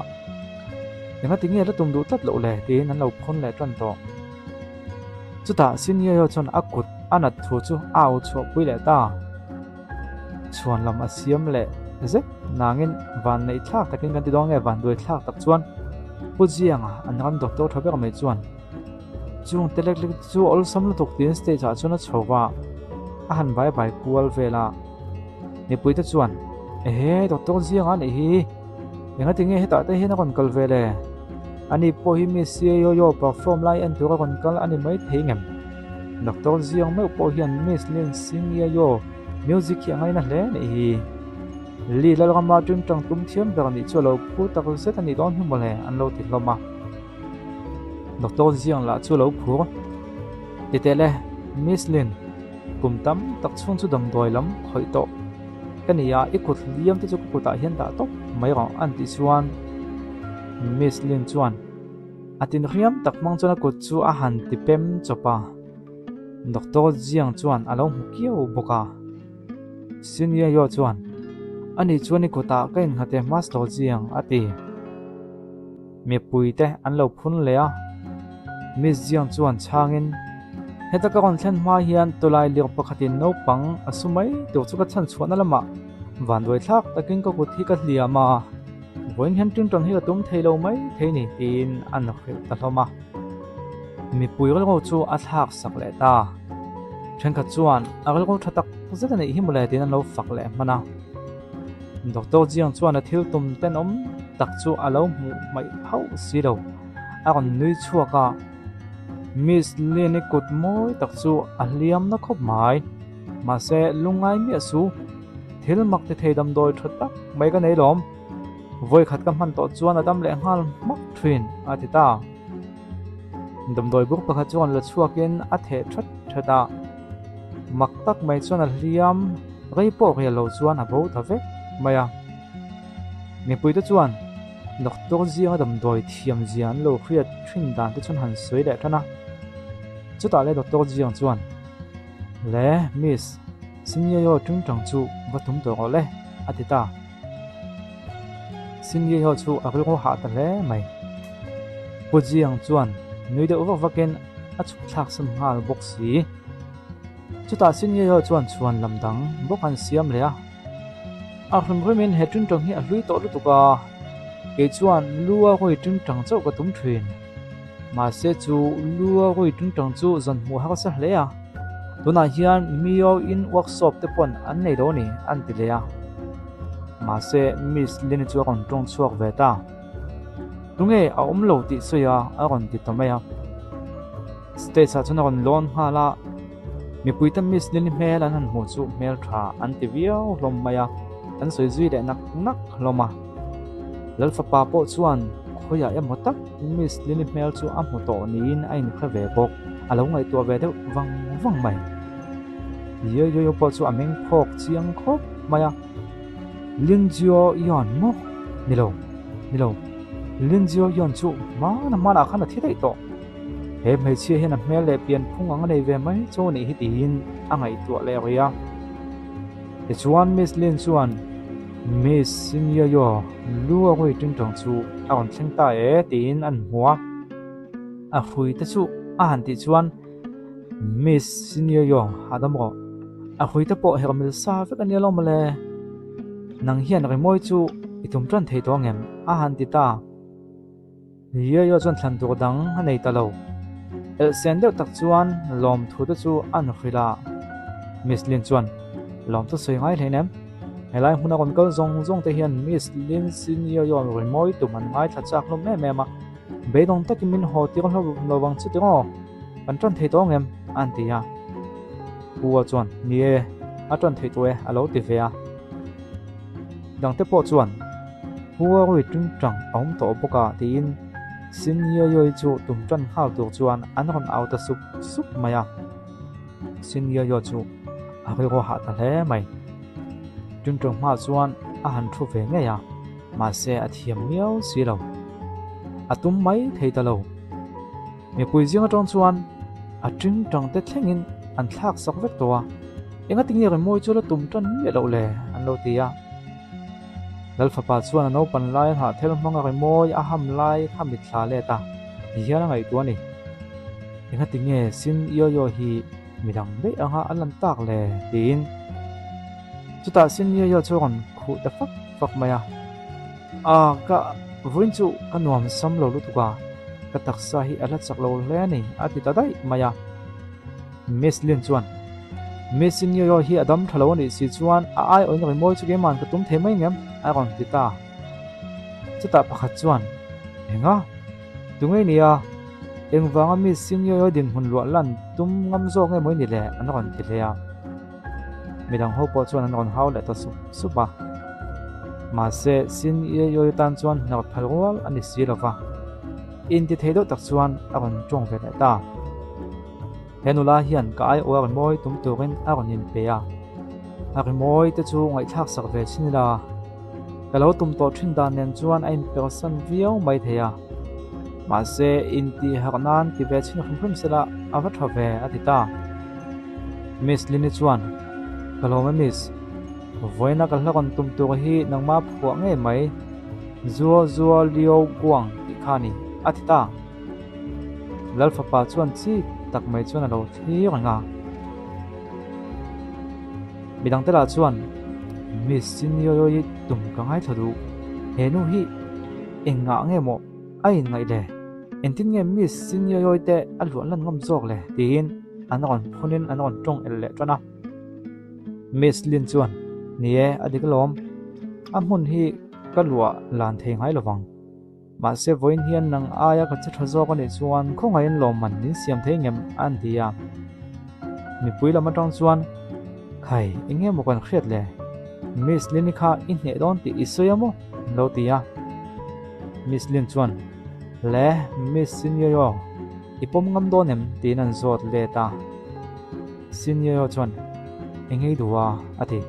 engati nge la tum duh tlat loh le tiin an lo phun leh tan tawh. Chutah Senior chuan a kut a nat thu chu a au chhuah pui leh ta. Chhuan lam a siam leh zet nangin van neih thlak takin kan ti dawn nge van duai thlak tak chuan Pu Jianga an ram doctor tha ber mai chuan. Chung te lek lek te chu awlsam lutuk tiin stage ah chuan a chho va, a han vai vai kual vel a. Mipui te chuan, Ehe, Doctor Zianga a nih hi, engati nge hetah te hian a rawn kal ve le? Ani pawh hi Miss Yoyo perform lai en tur a rawn kal a ni mai thei ngem? Doctor Ziang meuh pawh hian Miss Lin Sing Yoyo music hi a ngaina hle a nih hi. Li Lalrama ṭingṭang tum thiam ber nih chu a lo phu tak zet a nih dawn hi mawle an lo ti hlawm a. Doctor Ziang lah chu a lo phur. Titeh le, Miss Lin, kum tam tak chhung chu damdawi lam khawih tawh ka ni a, i kut hliam te chu ka kutah hian dah tawp mai rawh an tih chuan Miss Lin chuan a tinhriam tak hmang chuan a kut chu a han ti pem chawp a. Doctor Ziang chuan a lo hmu kiau bawk a. Senior Yo chuan, Ani chuan i kutah ka innghat e Master Jiang, a ti. Mipuite an lo phun leh a. Miss Jiang chuan chhangin, Heta ka rawn thlen hma hian tawlai lir pakhatin naupang a su mai tur chu ka chhan chhuahna lamah vanduai thlak takin ka kut hi ka hliam a, vawiin hian ṭingṭang hi ka tum thei lo mai thei ni, tiin a hrilh ta hlawm a. Mipui rilru chu a thlak sak leh ta. Thenkhat chuan a rilru tha tak zet a nih hi mawle tiin an lo fak leh hman a. Doctor Jiang chuan a thil tum tenawm tak chu a lo hmuh hmaih hauh si lo. A rawn nui chhuak a, Miss Lin-i kut mawi tak chu a hliam na khawp mai. Mahse lungngai miah su, thil mak ti thei damdawi tha tak mai ka nei lawm. Vawikhat ka hman tawh chuan a dam leh nghal hmak thin, a ti ta. Damdawi buk pakhat chuan la chhuakin a theh that that a, mak tak mai chuan a hliam rei pawh rial lo chuan a bo ta vek mai a. Mipuite chuan doctor zinga damdawi thiam zia an lo hriat thin dan te chuan han sawi leh tan a. Chutah le doctor Jiang chuan, Le miss, Sinyeyo ṭingṭang chu va tum tawh rawh le, a ti ta. Cindy ho chu a rilru hah ta hle mai. Pu Jiang chuan nui deuh vak vakin a chhuk thlak san nghal bawk si. Chutah Cindy ho chuan chhuan lam dang bawk an siam leh a. A hrim hrimin he ṭingṭang hi a hlui tawh lutuk a, kei chuan lu a rawi ṭingṭang chauh ka tum ṭhin. Mahse chu lu a rawi ṭingṭang chu zan hmuh harsa hle a. Tunah hian Mio in workshop te pawn an nei lo a ni an ti leh a. Mahse Miss Lin-i chu a rawn tawng chhuak ve ta. Tunge a awm lo tih sawi a a rawn ti ta mai a. Stage ah chuan a rawn lawn nghal a. Mipui te Miss Lin-i hmel an han hmuh chu hmel tha an ti viau hlawm mai a. An sawi zui leh nak nak hlawm a. Lalfapa pawh chuan khawiah emaw tak Miss Lily hmel chu a hmu tawh niin a inhre ve bawk. A lo ngaihtuah ve deuh vang vang mai. Yoyo pawh chu a meng phawk chiang khawp mai a. Lin Jio Yeon maw? Ni lo, ni lo. Lin Jio Yeon chu hmana hmanah khan a thi daih tawh. He hmeichhia hian a hmel leh pian phung ang a nei ve mai chu a nih hi tiin a ngaihtuah leh rih a. Tichuan Miss Lin chuan Miss Sinyoyo lu a rawi ṭingṭang chu a rawn thleng ta e tiin an hmu a. A hrui te chu a han tih chuan Miss Sinyoyo hahdam rawh, a hrui te pawh hermil sa vek a nia lo mawle. Nang hian rimawi chu i tum ṭan thei tawh angem? a han ti ta. Yoyo chuan thlan tur dang a nei ta lo. Elhsen deuh tak chuan lawmthu te chu a hrilh a. Miss Lin chuan, Lawmthu sawi ngai hle nem. Helai hmuna rawn kal zawng zawng te hian Miss Lin Sin Yoyo rimawi tum an ngaithla chak hlawm em em a. Beidawng takin min haw tir hlawm lo vang chu tiraw? Kan tan thei tawh ngem? a an ti a. Pu-a chuan, Ni e, a tan thei tawh e, a lo ti ve a. Dangte pawh chuan, Huarui ṭingṭang a awm tawh bawk a, tiin Sin Yoyoi chu tum ṭan nghal tur chuan an rawn au ta sup sup mai a. Sin Yoyo chu a rilru hah ta hle mai. Ṭingṭang hmaah chuan a han ṭhu ve ngei a, mahse a thiam miau si lo. A tum mai thei ta lo. Mipui zing atang chuan a ṭingṭang te thlengin an thlak sak vek tawh a, engati nge rimawi chu la tum ṭan miah loh le? an lo ti a. Lalfapa chuan a naupan lai a hnahthel hmanga rimawi a ham lai kha mitthla let a, ti hian a ngaihtuah a ni. Engati nge Sin Yoyo hi midang daih anga a lan tak le? tiin. Chutah Sin Yoyo chu a rawn khuh ta fak fak mai a. A, ka, vawiin chu ka nuam sam lo lutuk a. Ka taksa hi a la chak lo hle a ni, a ti ta daih mai a. Miss Lin chuan, Miss Nyoyo hi a dam tha lo a nih si chuan a aiawhin rimawi chu keima'n ka tum thei mai ngem? a rawn ti ta. Chutah pakhat chuan, Enga? Tunge nia? Engvanga Miss Nyoyo dinhmun luah lan tum ngam zawk nge maw i ni le? an rawn ti hle a. Midang ho pawh chuan an rawn hau leh ta sup sup a. Mahse, Sin Ieioe tan chuan hnar phal rual a ni si lo va. Inti thei deuh tak chuan a rawn tawng ve leh ta. He nula hian ka aiawh a rimawi tum turin a rawn inpe a. A rimawi te chu ngaihthlak sak ve chin ila. Ka lo tum tawh thin dan nen chuan a inpersan viau mai thei a. Mahse, intih harh nan ti ve chhin hrim hrim sela a va tha ve, a ti ta. Miss Lini chuan, Ka lawm e Miss, vawiina ka hla rawn tum tur hi nangma phuah ngei mai, Zuo Zuo Liu Guang tih kha a ni, a ti ta. Lal fapa chuan chik tak mai chuan a lo thlir reng a. Midangte lah chuan, Miss Sinyoyoi tum ka ngaithla duh, he nu hi engah nge maw a inngaih le? Engtin nge Miss Sinyoyoi te a luah lan ngawm zawk le? tiin an rawn phunin an rawn tawng el leh tan a. Miss Lin chuan, Ni e, a dik alawm. A hmun hi ka luah lan thei ngai lovang. Mahse vawiin hian nang aia ka che tha zawk a nih chuan khawngaihin lawmman min siam thei ngem a an ti a. Mipui lam atang chuan, Khai, eng nge maw kan hriat le? Miss Lin-i kha i hneh dawn tih i sawi a maw? an lo ti a. Miss Lin chuan, Le, Miss Sinyoyo, i pawm ngam dawn em? tiin an zawt let a. Sinyoyo chuan, Eng nge i duh a? a ti.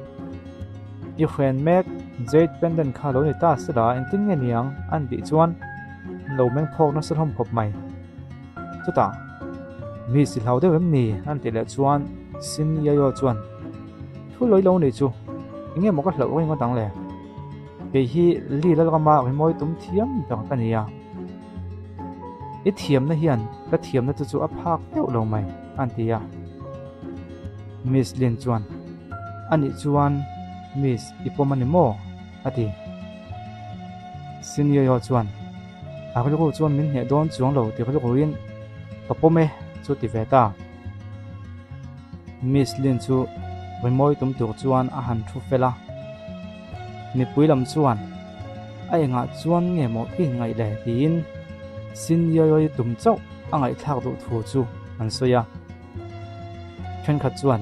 I hren mek, Jade pendant kha lo ni ta se la, engtin nge niang? an tih chuan an lo meng phawk nasa hlawm khawp mai. Chutah, Miss i hlau deuh em ni? an tih leh chuan Sin Yayo chuan, Thu lawi lo nih chu, eng nge maw ka hlauh ringawt ang le? Kei hi Li Lalrama rimawi tum thiam ber ka ni a. I thiamna hian ka thiamna te chu a phak deuh lo mai, an ti a. Miss Lin chuan, Anih chuan Miss i pawm a ni maw? a ti. Sinyoyo chuan, A rilru chuan min hneh dawn chuang lo ti rilruin ka pawm e chu ti ve ta. Miss Lin chu rimawi tum tur chuan a han thu fel a. Mipui lam chuan, A engah chuan nge maw i inngaih le? tiin Sinyoyoi tum chauh a ngaihthlak duh thu chu an sawi a. Thenkhat chuan,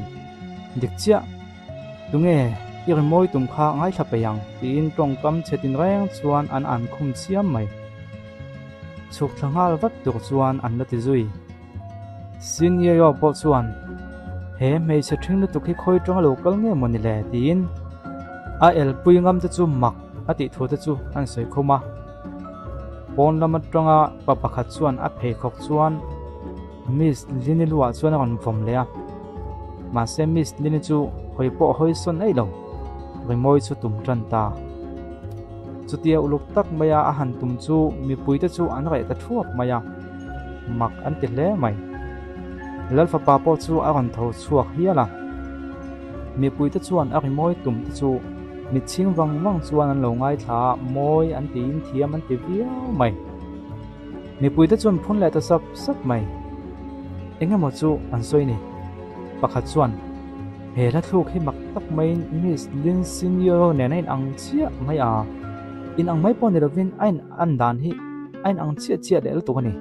Dik chiah, tunge i rimawi tum kha ngaithla peih ang? tiin tawngkam chhe tinreng chuan an an khum chiam mai. Chhuk thla nghal vat tur chuan an la ti zui. Sinyeyo pawh chuan, He hmeichhe ṭhing lutuk hi khawi ṭanga lo kal nge maw ni le? tiin a elpui ngam te chu mak a tih thu te chu an sawi khum a. Pawn lam aṭanga pa pakhat chuan a pheikhawk chuan Miss Lini luah chuan a rawn vawm leh a. Mahse Miss Lini chu hawi pawh a hawi sawn eih lo, rimawi chu tum ṭan ta. Chutia uluk tak maia a han tum chu mipuite chu an reh ta thuap mai a. Mak an ti hle mai. Lal fapa pawh chu a rawn tho chhuak hial a. Mipuite chuan a rimawi tum te chu mitchhing vang vang chuan an lo ngaithla a, mawi an tiin thiam an ti viau mai. Mipuite chuan phun leh ta sap sap mai. Eng emaw chu an sawi ni. Pakhat chuan, He hla thluk hi mak tak maiin Miss Lin Senior nen a inang chiah mai a. Inang mai pawh ni lovin a in an dan hi a inang chiah chiah leh lutuk a ni.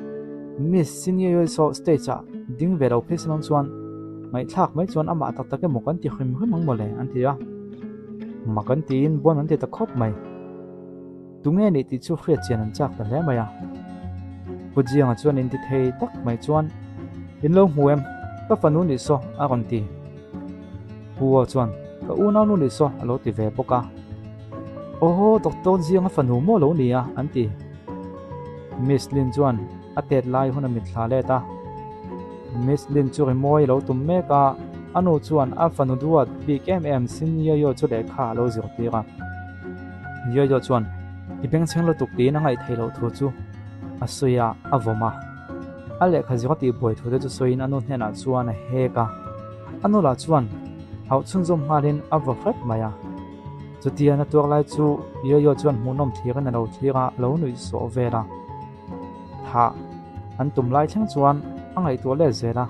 Miss Senior saw stage ah ding ve lo phei se dawn chuan ngaihthlak mai chuan amah tak tak emaw kan ti hrim hrim ang mawle an ti a. Mak an tiin bawn an ti ta khawp mai. Tunge nih tih chu hriat chian an chak ta hle mai a. Pu Jianga chuan inti thei tak mai chuan, In lo hmu em? Ka fanu nih saw a rawn ti. Pu Aw chuan, Ka unaunu nih saw a lo ti ve bawk a. Awhaw, Doctor Jianga fanu maw lo ni a? an ti. Miss Lin chuan a tet lai hun a mitthla let a. Miss Lin chu rimawi a lo tum mek a, a nu chuan a fanu duat bik em em Sin Yoyo chu lehkha a lo zirtir a. Yoyo chuan i bengchheng lutuk tiin a ngaih theih loh thu chu a sawi a, a vawm a. A lehkha zir a tihbuai thu te chu sawiin a nu hnenah chuan a hek a. A nu lah chuan hauh chhunzawm nghalin a vaw hrep mai a. Chutia na tuar lai chu Yoyo chuan hmuhnawm thlirin a lo thlir a, a lo nuih sawh vel a. Thah. An tum lai thleng chuan a ngaihtuah let zel a.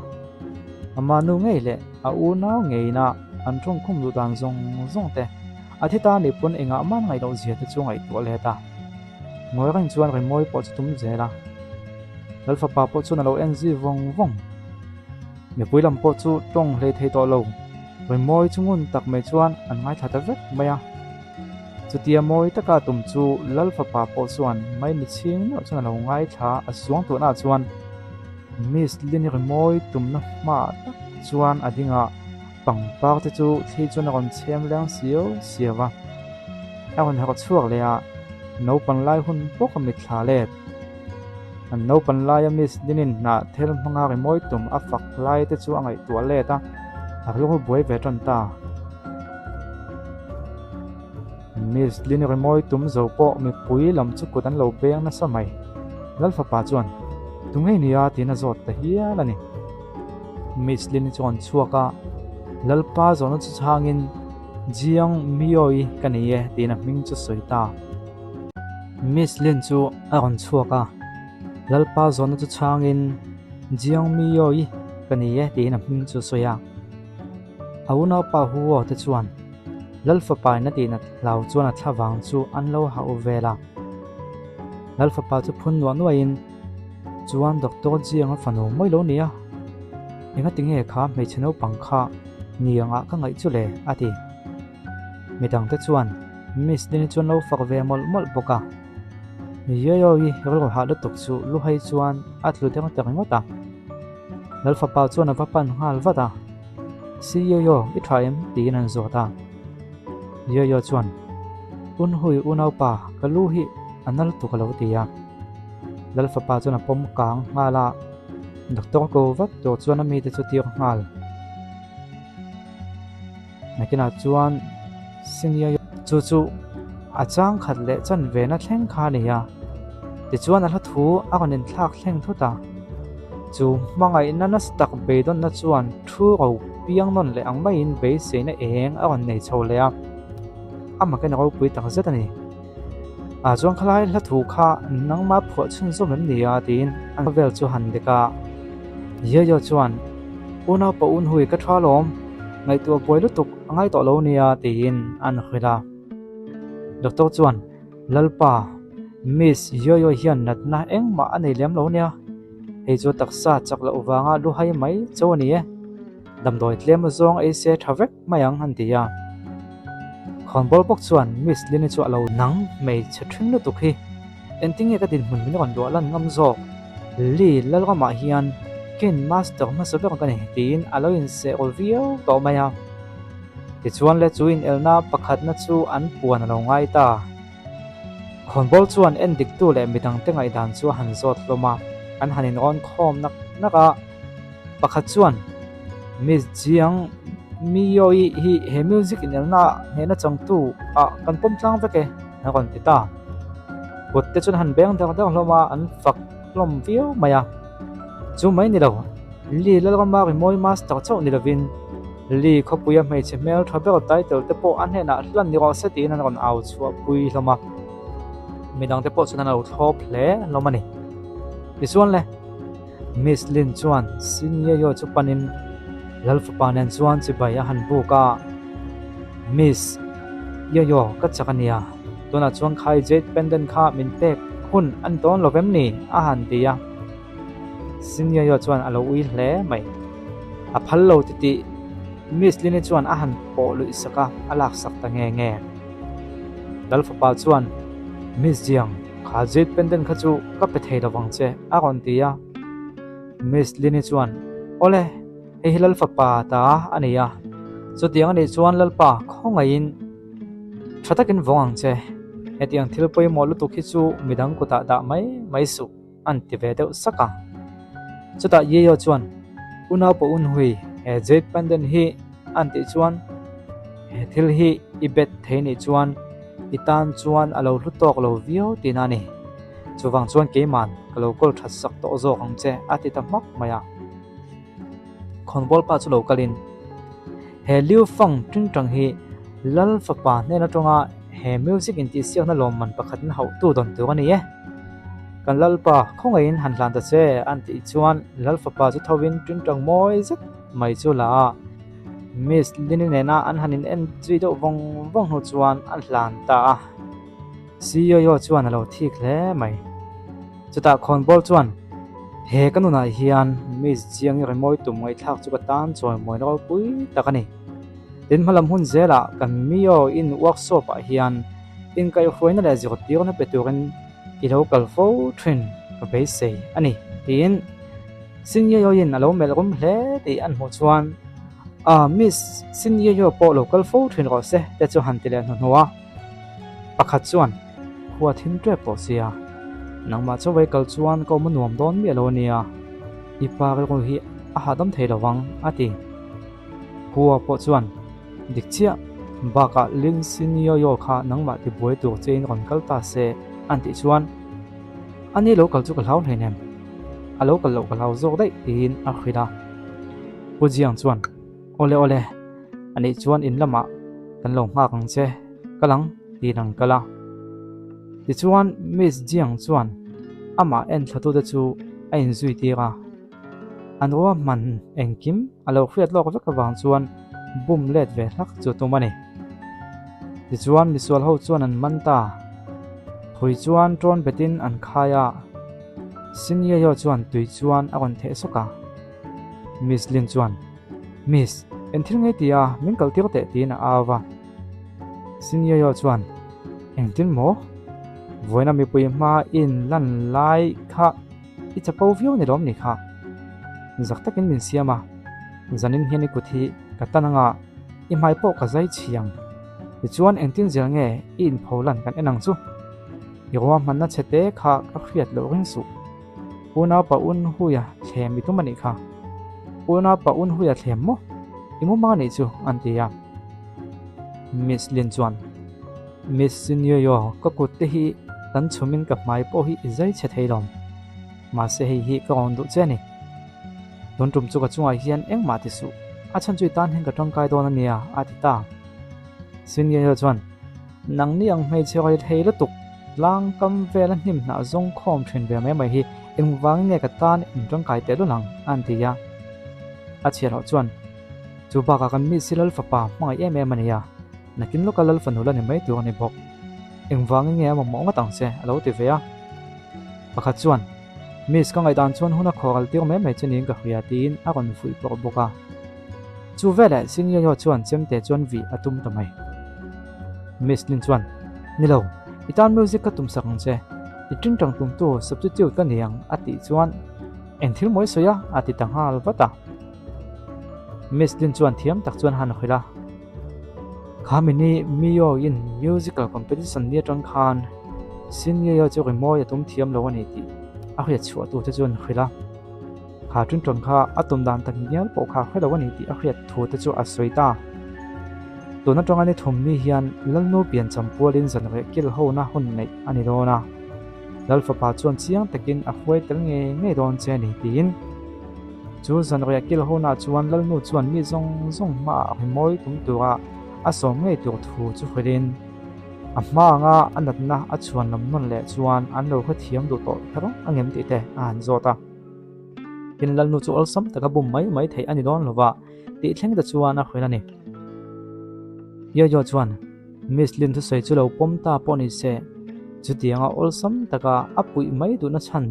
Ama nu ngei leh a unau ngeina an tawngkhum duh dan zawng zawng te, a thi ta nih pawn engah man ngaih loh zia te chu ngaihtuah let a. Ngawi reng chuan rimawi pawh chu tum zel a. Lalfapa pawh chuan a lo en zui vawng vawng. Mipui lam pawh chu tawng hlei thei tawh lo. Rimawi chu ngun tak mai chuan an ngaithla ta vek mai a. Chutia mawi taka tum chu Lal fapa pawh chuan maimi chhing meuh chuan a lo ngaithla a suang tuhnaah chuan Miss Lini rimawi tumna hmaah tak chuan a ding a, pangpar te chu thli chuan a rawn chhem leng siau siau a. A rawn harh chhuak leh a, naupang lai hun bawk a mitthla let. An naupan laia Miss Linin hnah thel hmanga rimawi tum a fak lai te chu a ngaihtuah let a, a rilru buai ve tan ta. Miss Lin rimawi tum zo pawh mipui lam chu kut an lo beng nasa mai. Lalfapa chuan, Tu ngei nia? tiin a zawt ta hial a ni. Miss Lin chu an chhuak a, Lalpa zawhna chu chhangin, Jiang Mioi ka ni e, tiin a hming chu sawi ta. Miss Lin chu a rawn chhuak a, Lalpa zawhna chu chhangin, Jiang Mioi ka ni e, tiin a hming chu sawi a. A unaupa Huo te chuan Lal fapa in a tih nat hlau chuan a thla vang chu an lo hauh vel a. Lal fapa chu phun nuah nuahin chuan Doctor Jiang a fanu mawi lo nia, engati nge kha hmeichhe naupang kha niangah ka ngaih chu le? a ti. Midangte chuan Miss Lin-i chuan lo fak ve mawlh mawlh bawk a. Yoyo-i rilru hah lutuk chu luhai chuan a tlu deuh ta ringawt a. Lal fapa chuan a va pan nghal vat a, Si Yoyo, i tha em? tiin an zawt a. Yoyo chuan, Unhui unaupa, ka lu hi a nal tuk a lo ti a. Lal fapa chuan a pawm kang nghal a, doctor ko vat tur chuan a mite chu tir nghal. Nakinah chuan Senior chu chu a chang khat leh chanvena thleng kha a ni a, tichuan a hla thu a rawn inthlak thleng thut a. Chu hmangaihna nasa tak beidawnna chuan thu ro piang nawn leh ang maiin beiseina eng a rawn nei chho leh a, amah in a ropui tak zet a ni. Ah chuan khalai hla thu kha nangmah phuah chhunzawm em ni a tiin an vel chu han dek a. Yoyo chuan unaupa unhui ka tha lawm, ngaihtuah buai lutuk a ngai tawh lo nia tiin an hrilh a. Doctor chuan Lalpa, Miss Yoyo hian natna engmah a nei lem lo nia, hei chu taksa chak loh vanga luhai mai cho a ni e, damdawi tlem zawng ei se tha vek mai ang an ti a. Khawnbawl bawk chuan Miss Lini chu a lo nang hmeichhe ṭhing lutuk hi engtin nge ka dinhmun min rawn luah lan ngam zawk? Lee Lalramah hian Kin Master hmasa ber ka ni tiin a lo inseh awl viau tawh mai a. Tichuan le chu inelna pakhatna chu an puan a lo ngai ta. Khawnbawl chuan en diktu leh midangte ngaihdan chu a han zawt hlawm a, an han inrawn khawm nak nak a. Pakhat chuan, Miss Jiang Miyoi hi he music inelna hnehna changtu ah kan pawm tlang vek e, a rawn ti ta. Kut te chuan han beng dar dar hlawm a, an fak hlawm viau mai a. Chu mai ni lo, Lee Lalrama rimawi master chauh ni lovin, Lee khawpuia hmeichhe hmel tha ber title te pawh a hnenah hlan ni rawh se tiin an rawn au chhuah pui hlawm a. Midangte pawh chuan an lo thlawp hle hlawm a ni. Tichuan le. Miss Lin chuan Sinyeyo chu panin Lal fapa nen chuan chibai a han buk a, Miss Yoyo ka chak a nia, tunah chuan khai Jade pendant kha min pek hun a ni dawn lo vem ni? a han ti a. Sinyeyo chuan a lo ui hle mai. A phal lo titih Miss Lin-i chuan a han pawh luih sak a, a laksak ta nge nge. Lal fapa chuan Miss Jiang, Kha Jade pendant kha chu ka pe thei lovang che, a rawn ti a. Miss Lini chuan, Awle, hei hi Lal fapa ta a ni a. Chutiang a nih chuan Lalpa khawngaihin tha takin vawng ang che. Hetiang thil pawimawh lutuk hi chu midang kutah dah mai mai suh, an ti ve deuh sak a. Chutah Yeo chuan, Unau pawh unhui, he Jade pendant hi an tih chuan he thil hi i bet thei nih chuan i tan chuan a lo hlu tawk lo viau tihna a ni. Chuvang chuan keiman ka lo kawl that sak tawh zawk ang che a ti ta hmak mai a. Khawnbawl pa chu lo kalin he Liu Fang tingtang hi Lal fapa hnen atanga he music intihsiakna lawmman pakhat in hauhtu dawn tur a ni e. Kan Lalpa, khawngaihin han hlan ta che, an tih chuan Lal fapa chu thovin ṭingṭang mawi zet mai chu la a. Miss Lini nena an han in en zui deuh vawng vawng hnu chuan an hlan ta a. Siyoyo chuan a lo thik hle mai. Chutah khawnbawl chuan, He ka nunah hian Miss Jiangi rimawi tum ngaihthlak chu ka tan chawimawi ropui tak a ni. Tin hmalam hun zelah kan Mio in workshop ah hian inkaihhruaina leh zirtirna pe turin i lo kal fo thin ka beisei a ni, tiin Sinyeyoin a lo melh rum hle tih an hmuh chuan, Ah, Miss Sinyeyo pawh lo kal fo thin rawh se te chu han ti leh hnuhnuh a. Pakhat chuan, Khua thim tep tawh sia, nangmah chauhvai kal chuan ka awm a nuam dawn miah lo a nia, i pa rilru hi a hahdam thei lo vang, a ti. Khua pawh chuan, Dik chiah, bakah Lin Sinyoyo kha nangmah tibuai tur chein rawn kal ta se, an tih chuan, Ani lo kal chu ka hlau hleinem, a lo kal loh ka hlau zawk daih, tiin a hrilh a. Pu Jiang chuan, Awle awle, anih chuan in lamah kan lo nghak ang che, kal ang, tiin an kal a. Tichuan Miss Jiang chuan amah en thlatute chu a inzui tir a. An ruahman engkim a lo hriat lawk vek avang chuan bum let ve hlak chu tum a ni. Tichuan misual ho chuan an man ta. Thui chuan tawn betin an khai a, Sinyeyo chuan tui chuan a rawn theh sawk a. Miss Lin chuan, Miss, eng thil ngei tia min kal tir teh tiin a au va. Sinyeyo chuan, Engtin maw? Vawiina mipui hma in lan lai kha I chapo viau ni lawm ni kha. Zak takin min siam a, zanin hian i kut hi ka tan anga i hmai pawh ka zai chhiang. Tichuan engtin zel nge i inpho lan kan en ang chu. I ruahmanna chhe te kha ka hriat loh ring suh. Unaupa Unhuia thlem i tum a nih kha. Unaupa Unhuia thlem maw? I mu mang a nih chu an ti a. Miss Lin chuan. Miss Sinyoyo, ka kut te hi tan chhumin ka hmai pawh hi i zai chhe thei lo. Mahse hei hi ka rawn duh che a ni. Tun tum chu ka chungah hian engmah ti suh, a chhan chu i tan hian ka tangkai dawn a nia, a ti ta. Sinyoyo chuan, Nangni ang hmeichhe rawi thei lutuk, tlang kam vela hnim hnah zawng khawm thin ve mai mai hi engvangin nge ka tan in tangkai teh lul ang? a ti a. A chhiarloh chuan, Chu bakah kan mi si Lal fapa hmangaih em em a ni a. Nakin lawka Lal fanu la ni mai tur a ni bawk. Engvangin nge a mamawh ngawt ang che? a lo ti ve a. Pakhat chuan, Miss, ka ngaihdan chuan hun a khawral tir mai mai che niin ka hria tiin a rawn fuih pawrh bawk a. Chu veleh Senior chuan chemte chuan vih a tum ta mai. Miss Lin chuan, Ni lo, i tan music ka tumsak ang che. I tingtang tumtu substitute ka ni ang a tih chuan, Eng thil mawi sawi a? a ti ta nghal vat a. Miss Lin chuan thiam tak chuan han hrilh a. Kha mini Mio in musical competition ni atang khan Senior chu rimawi a tum thiam lo a ni tih a hriat chhuah tu te chuan hrilh a. Kha ṭinṭawn kha a tum dan tak ngial pawh kha hre lo a ni tih a hriat thu te chu a sawi ta. Tun atanga ni thum ni hian Lalnu piancham pualin zanreh kil hona hun neih a ni dawn a. Lal fapa chuan chiang takin a hruai tel ngei ngei dawn che a ni tiin Chu zanriah kil honah chuan Lalnu chuan mi zawng zawng hmaah rimawi tum tura a sawm ngei tur thu chu hrilhin a hma anga a natna a chhuan lam nawn leh chuan an lo hrethiam duh tawh kher ang em tih te a han zawt a. Tin, Lalnu chu awlsam taka bum mai mai theih a ni dawn lova tih thleng te chuan a hrilh a ni. Yoyo chuan Miss Lin thusawi chu lo pawm ta pawh ni se, chutianga awlsam taka a puih mai duhna chhan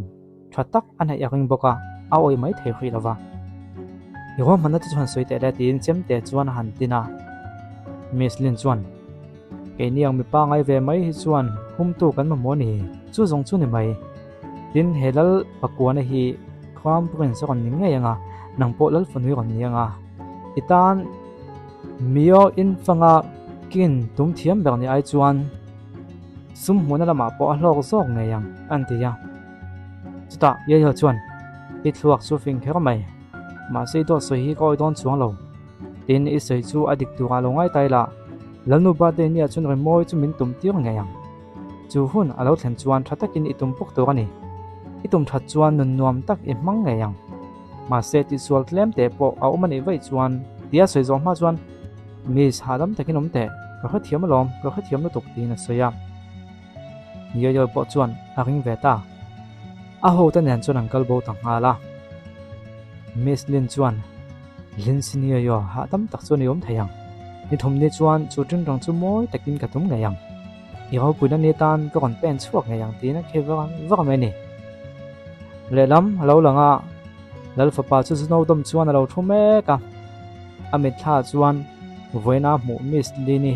Tha tak a neih a ring bawk a, a awih mai thei hrih lo va. I ruahmanna te chu han sawi teh le tiin chemte chuan a han tin a. Miss Lin chuan, Keini ang mipa ngai ve mai hi chuan humtu kan mamawh a ni, chu zawng chu ni mai. Tin, he lal pakuana hi Crown Prince a rawn ni ngei ang a, nang pawh lal fanui rawn ni ang a. I tan Mio infanga kin tum thiam ber ni ai chuan sum hmuhna lamah pawh a hlawk zawk ngei ang, an ti a. Chutah Yale chuan, I thluak chu fing kher mai, mahse i dawt sawi hi ka awih dawn chuang lo. Tin, i sawi chu a dik turah lo ngai ta ila, Lalnu birthday nia chuan rimawi chu min tum tir ngei ang. Chu hun a lo thlen chuan tha takin i tum bawk tur a ni. I tum that chuan nun nuam tak i hmang ngei ang. Mahse tihsual tlem teh pawh a awm a nih vaih chuan tia sawi zawh hma chuan, Miss, hahdam takin awm teh, ka hrethiam alawm, ka hrethiam lutuk tiin a sawi a. Yoyo pawh chuan a ring ve ta. A hote nen chuan an kal bo ta nghal a. Miss Lin chuan, Lin Senior, hahdam tak chuan i awm thei ang. Ni thumni chuan chu ṭinrang chu mawi takin ka tum ngei ang. I ropuina ni tan ka rawn pen chhuak ngei ang tiin a khi vak vak mai a ni. Lehlam a lo lang a, Lal fapa chu Snow dawm chuan a lo thu mek a. A mitthla chuan vawiina hmuh Miss Lin-i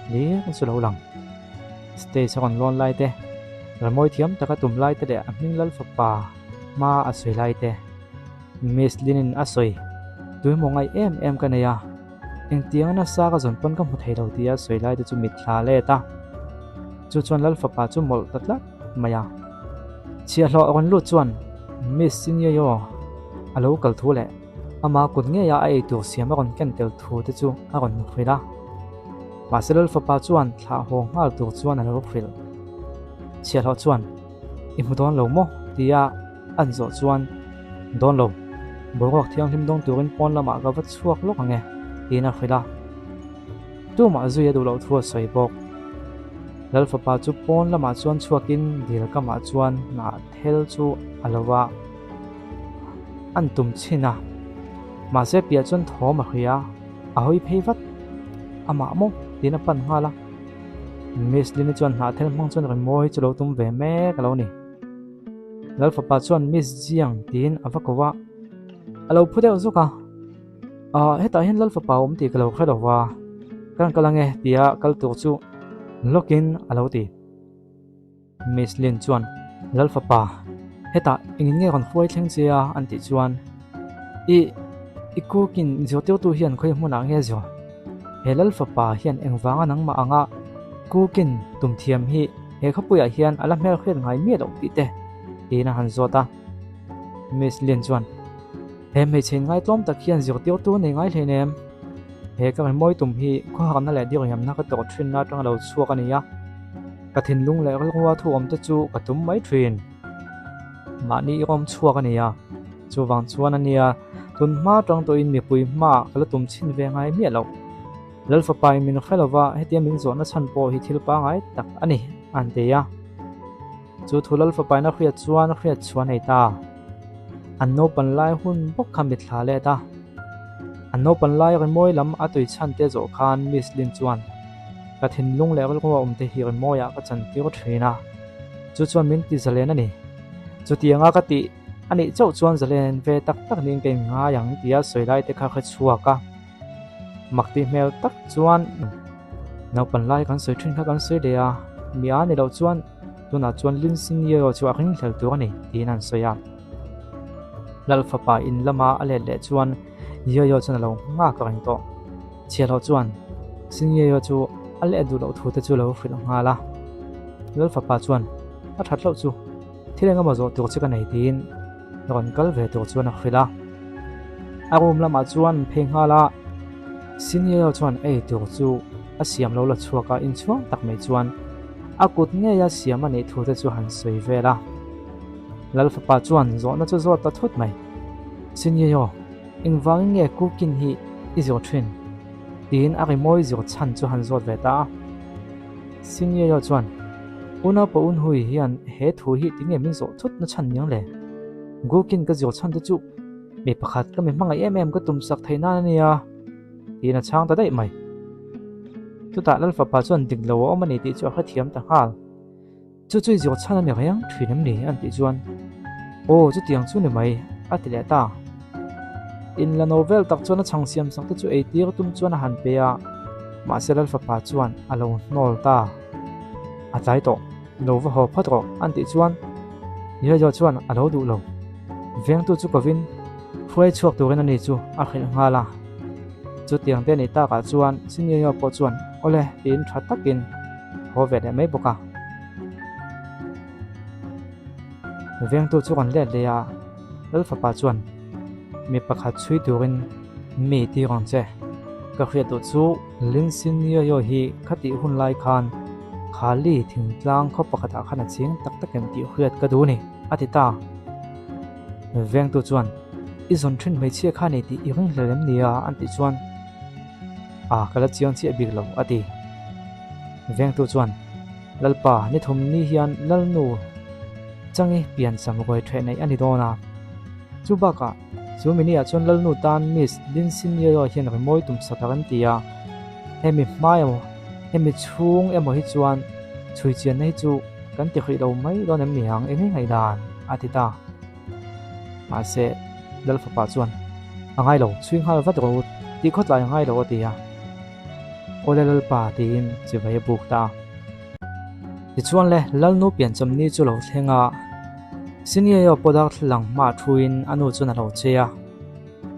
hlir chu lo lang. Stage a rawn lawn lai te, remawi thiam taka tum lai te leh a hming Lal fapa hma a sawi lai te. Miss Lin-in a sawi, Tuimaw ngaih em em ka nei a. Engtianga nasa ka zawn pawn ka hmu thei lo tia sawi lai te chu mit thla let a, chu chuan Lal fapa chu mawlh ta tlat mai a. Chhiahhlawh a rawn lut chuan Miss Sinyeyo a lo kal thu leh ama kut ngeia a eitur siam a rawn ken tel thu te chu a rawn hrilh a. Mahse Lal fapa chuan thlah haw nghal tur chuan a lo hrilh. Chhiahhlawh chuan I hmu dawn lo maw? tia an zawh chuan, Dawn lo, boruak thianghlim dawng turin pawn lamah ka va chhuak lawk ang e, tiin a hrilh a. Tumah zui a duh loh thu a sawi bawk. Lal fapa chu pawn lamah chuan chhuakin dil kamah chuan hnah thel chu a lo va an tum chhin a. Mahse piah chuan thawm a hria, a hawi phei vat. Amah maw? tiin a pan nghal a. Miss Lini chuan hnah thel hmang chuan rimawi chu lo tum ve mek a lo ni. Lal fapa chuan Miss Jiang tiin a va ko a, a lo phu deuh zuk a. Ahh hetah hian Lal fapa a awm tih ka lo hre lo va, ka rawn kal ange tia kal tur chu lawkin a lo ti. Miss Lin chuan Lal fapa hetah engin nge rawn hruai thleng che a an tih chuan I i kukin zirtirtu hian khawi hmunah nge zawh? He Lal fapa hian engvanga nangmah anga kukin tum thiam hi he khawpuiah hian a la hmelhriat ngai miah loh tih te tiin a han zawt a. Miss Lin chuan, He hmeichhe inngaihtlawm tak hian zirtirtu nei ngai hlein em? He ka rimawi tum hi khawharna leh diriamna ka tawrh thinna atanga lo chhuak a ni a, ka thinlung leh rilrua thu awm te chu ka tum mai thin. Mahni i rawm chhuak a ni a, chuvang chuan a nia, tun hma tang tawhin mipui hmaah ka la tum chhin ve ngai miah loh. Lal fapa in min hre lova, hetia min zawhna chhan pawh hi thil pangai tak a ni, a han ti a. Chu thu Lal fapa in a hriat chuan a hriat chhuah a nei ta. An naupan lai hun bawk kha mitthla let a. An naupan lai rimawi lam a tui chhan te zawh khan Miss Lin chuan, Ka thinlung leh rilru a awm te hi rimawiah ka chantir thin a, chu chuan min ti zalen a ni. Chutianga ka tih a nih chauh chuan zalen ve tak tak niin ka inngai ang tia sawi lai te kha hre chhuak a. Mak tih hmel tak chuan naupan lai kan sawi thin kha kan sawi leh a, mi a ni loh chuan tunah chuan Lin Senior chu a ringhlel tur a ni tiin an sawi a. Lal fapa in lama a let leh chuan Yoyo chuan a lo nghak reng tawh. Chhiahloh chuan Senior chu a leh duh loh thu te chu a lo hrilh nghal a. Lal fapa chuan a that loh chu Thil engemaw zawh tur chu ka nei tiin rawn kal ve tur chuan a hrilh a. A room lamah chuan an phei nghal a, Senior chuan ei tur chu a siam lo la chhuak a, inchhuang tak mai chuan a kut ngeia siam a nih thu te chu han sawi vel a. Lal fapa chuan zawhna chu zawt ta thut mai, Senior, engvangin nge cooking hi i zawh thin? tiin a rimawi zawh chhan chu han zawt ve ta a. Senior chuan, Unaupa Unhui hian he thu hi tinge min zawh thut na chhan niang le? Gukin ka zawh chhan te chu mi pakhat ka mi hmangaih em em ka tum sak theih nan a nia, tiin a chhang ta daih mai. Chutah Lal fapa chuan dik lo a awm a ni tih chu a hrethiam ta nghal. Chu chu i zawh chhan a ni reng thin em ni? an tih chuan, Aw, chutiang chu ni mai, a ti leh ta. In la no vel tak chuan a chhang siam sak te chu ei tir tum chuan a han pe a, mahse Lal fapa chuan a lo hnawl ta. A tlai tawh, lo va haw phawt rawh, an tih chuan Yoyo chuan a lo duh lo. Vengtu chu kovin hruai chhuak turin ani chu a hrilh nghal a. Chutiang te a nih takah chuan Sinyoyo pawh chuan awle tiin tha takin haw ve leh mai bawk a. Vengtu chu kan let leh a, Lal fapa chuan mi pakhat chhui turin mi tir ang che. Ka hriat duh chu Lin Sinyoyo hi khatih hun lai khan Khali thingtlang khaw pakhatah khan a ching tak tak em tih hriat ka duh a ni, a ti ta. Vengtu chuan, I zawn thin hmeichhia kha ni tih i ring hlel em ni a? an tih chuan, A, ka la chiang chiah bik lo, a ti. Vengtu chuan, Lalpa, ni thum ni hian Lalnu. Changi piancham ruai ṭheh neih a ni dawn a. Chu bakah, chu mini ah chuan Lalnu tan Miss Linsinioio hian rimawi tum sak a rem ti a. Hemi hmai emaw, hemi chhung emaw hi chuan chhui chianna hi chu kan ti hrih lo mai dawn em ni ang, eng nge ngaihdan? a ti ta. Mahse, Lalfapa chuan, A ngai lo, chhui nghal vat rawh u, tih khawtlai a ngai lo a ti a. Awle Lalpa tiin chivai a buk ta a. Tichuan le, Lalnu pianchawm ni chu lo thleng a, Siniaio pawh darthlalang hmaah thuin a nu chuan a lo che a.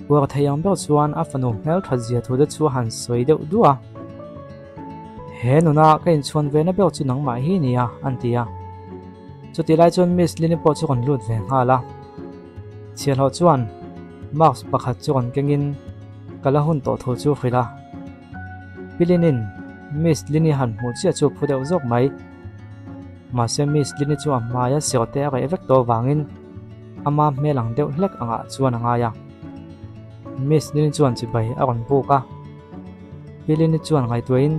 Uar thei ang ber chuan a fanu hmelthat zia thu te chu a han sawi deuh duah a. He nuna ka inchhuan ve na ber chu nangmah hi nia, an ti a. Chutih lai chuan Miss Lini pawh chu rawn lut ve nghal a. Chhiahhlawh chuan mask pakhat chu rawn kengin ka la hun tawh thu chu hrilh a. Pi Linin Miss Lini han hmuh chiah chu phu deuh zawk mai. Mahse Miss Lini chu a hmaia sirte a reh vek tawh avangin ama hmel ang deuh hlek angah chuan a ngai a. Miss Lini chuan chibai a rawn buk a. Pi Lini chuan ngaihtuahin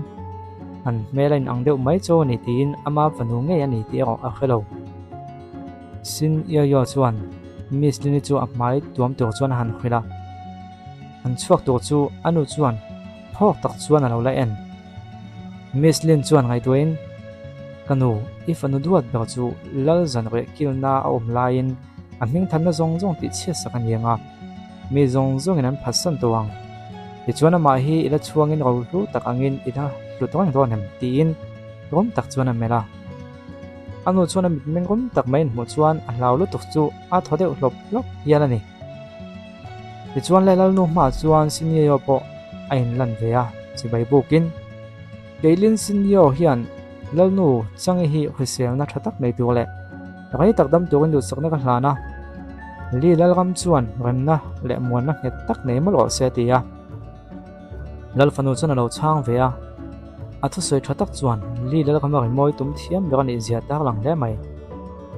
an hmel a inang deuh mai chaw a ni tiin ama fanu ngei a ni tih erawh a hre lo. Sin Ioio chuan Miss Lini chu a hmai tuam tur chuan a han hrilh a. An chhuak tur chu a nu chuan phawk tak chuan a lo la en. Miss Lin chuan ngaihtuahin, Ka nu, i fanu duat ber chu Lal zanreh kilna a awm laiin a hmingthanna zawng zawng tih chhiatsak a ni ang a, mi zawng zawngin an phatsan tawh ang. Tichuan amah hi i la chhuangin rohlu tak angin i la hlut reng dawn em? tiin rawm tak chuan a melh a. A nu chuan a mitmeng rawm tak mai inhmuh chuan a hlau lutuk chu a thaw deuh hlawp hlawp hial a ni. Tichuan le Lalnu hmaah chuan Sinio pawh a inlan ve a, chibai bukin. Keilin Sinio hian Lalnu Changi hi hriselna tha tak nei tur leh rei tak dam turin duhsakna ka hlan a, Li Lalram chuan remna leh muanna nghet tak nei mawlh rawh se a ti a. Lal fanu chuan a lo chhang ve a, a thusawi tha tak chuan Li Lalrama rimawi tum thiam ber a nih zia tar lang hle mai.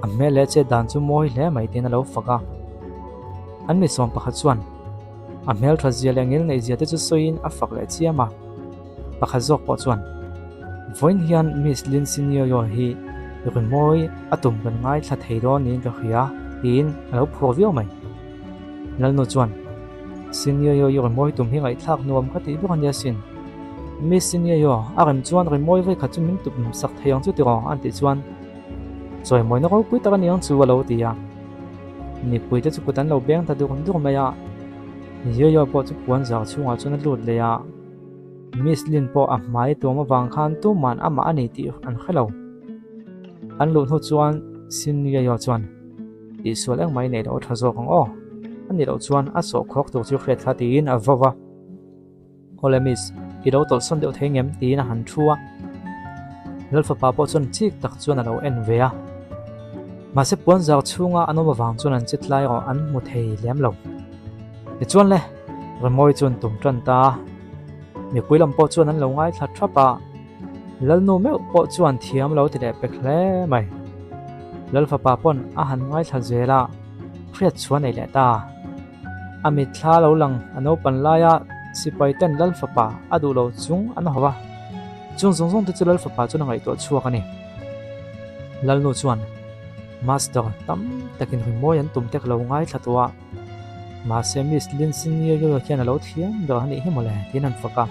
A hmel leh chet dan chu mawi hle mai tiin a lo fak a. An mi sawm pakhat chuan a hmel tha zia leh ngil neih zia te chu sawiin a fak leh chiam a. Pakhat zawk pawh chuan, Vawiin hian Miss Lin Sinioyo hi rimawi a tum kan ngaithla thei dawn niin ka hria tiin a lo phur viau mai. Lalnu chuan, Sinioyo i rimawi tum hi ngaihthlak nuam ka tih bawk a nia sin. Miss Sinioyo, a rem chuan rimawi vawikhat chu min tum sak thei ang chu tiraw? an tih chuan, Chawimawina ropui tak a ni ang chu a lo ti a. Mipuite chu kut an lo beng ta dur dur mai a. Yoyo pawh chu puan zar chhungah chuan a lut leh a. Miss Lin pawh a hmai tuam avang khan tuman amah a ni tih an hre lo. An luh hnu chuan Sin Yoyo chuan, Tihsual engmah i neih loh a tha zawk ang aw. A nih loh chuan a sawhkhawk tur chu hriat thla tiin a vau va. Awle miss, i lo tawlhsawn deuh thei ngem? tiin a han thu a. Lalfapa pawh chuan chik tak chuan a lo en ve a. Mahse puan zar chhunga an awm avang chuan an che tlai erawh an hmu thei lem lo. Tichuan le, Rimawi chuan tum tan ta a. Mipui lam pawh chuan an lo ngaithla thap a. Lalnu meuh pawh chuan thiam lo ti leh pek hle mai. Lalfapa pawn a han ngaithla zel a, hriat chhuah nei leh ta. A mitthla lo lang a naupan laia sipai ten Lal fapa a duh lo chung an haw a, chung zawng zawng te chu Lal fapa chuan a ngaihtuah chhuak a ni. Lalnu chuan, Master, tam takin rimawi an tum te ka lo ngaithla tawh a, mahse Miss Linsinioio hian a lo thiam ber a nih hi mawle, tiin an fak a.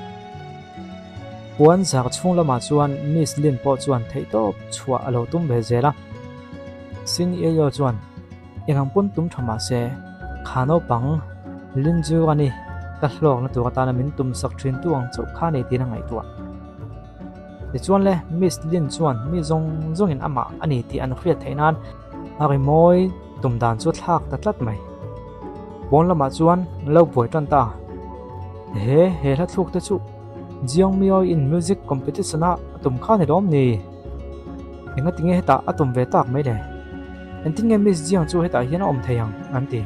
Puan zar chhung lamah chuan Miss Lin pawh chuan theihtawp chhuah a lo tum ve zel a. Sinioio chuan, Eng pawn tum tha mah se, kha naupang Linzur a ni, ka hlawkna tur atana min tum sak thin tu ang chauh kha ni tiin a ngaihtuah. Tichuan le, Miss Lin chuan mi zawng zawngin amah a ni tih an hriat theih nan a rimawi tum dan chu a thlak ta tlat mai. Pawn lamah chuan lo buai tan ta. He he hla thluk te chu Jiang Miao in music competition a a tum kha ni lawm ni? Engatinge hetah a tum ve tak mai le? Engtin nge Miss Jiang chu hetah hian a awm thei ang? an ti.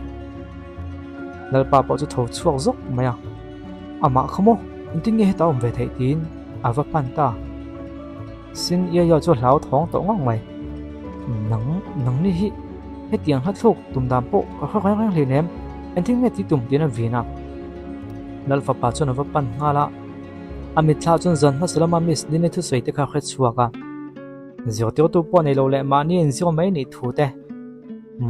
Lalpa pawh chu tho chhuak zawk mai a, Amah kha maw? Engtin nge hetah a awm ve theih? tiin a va pan ta. Sin Yaya chu a hlau thawng tawh ngang mai. Nang, nangni hi hetiang hla thluk tum dan pawh ka hre reng reng hleinem, engtin nge tih tum? tiin a vin a. Lal fapa chuan a va pan nghal a, a mitthla chuan zan hmasa lama Miss Lini thusawi te kha a hre chhuak a. Zirtirtu pawh nei lo leh mahni inzir mai nih thu te.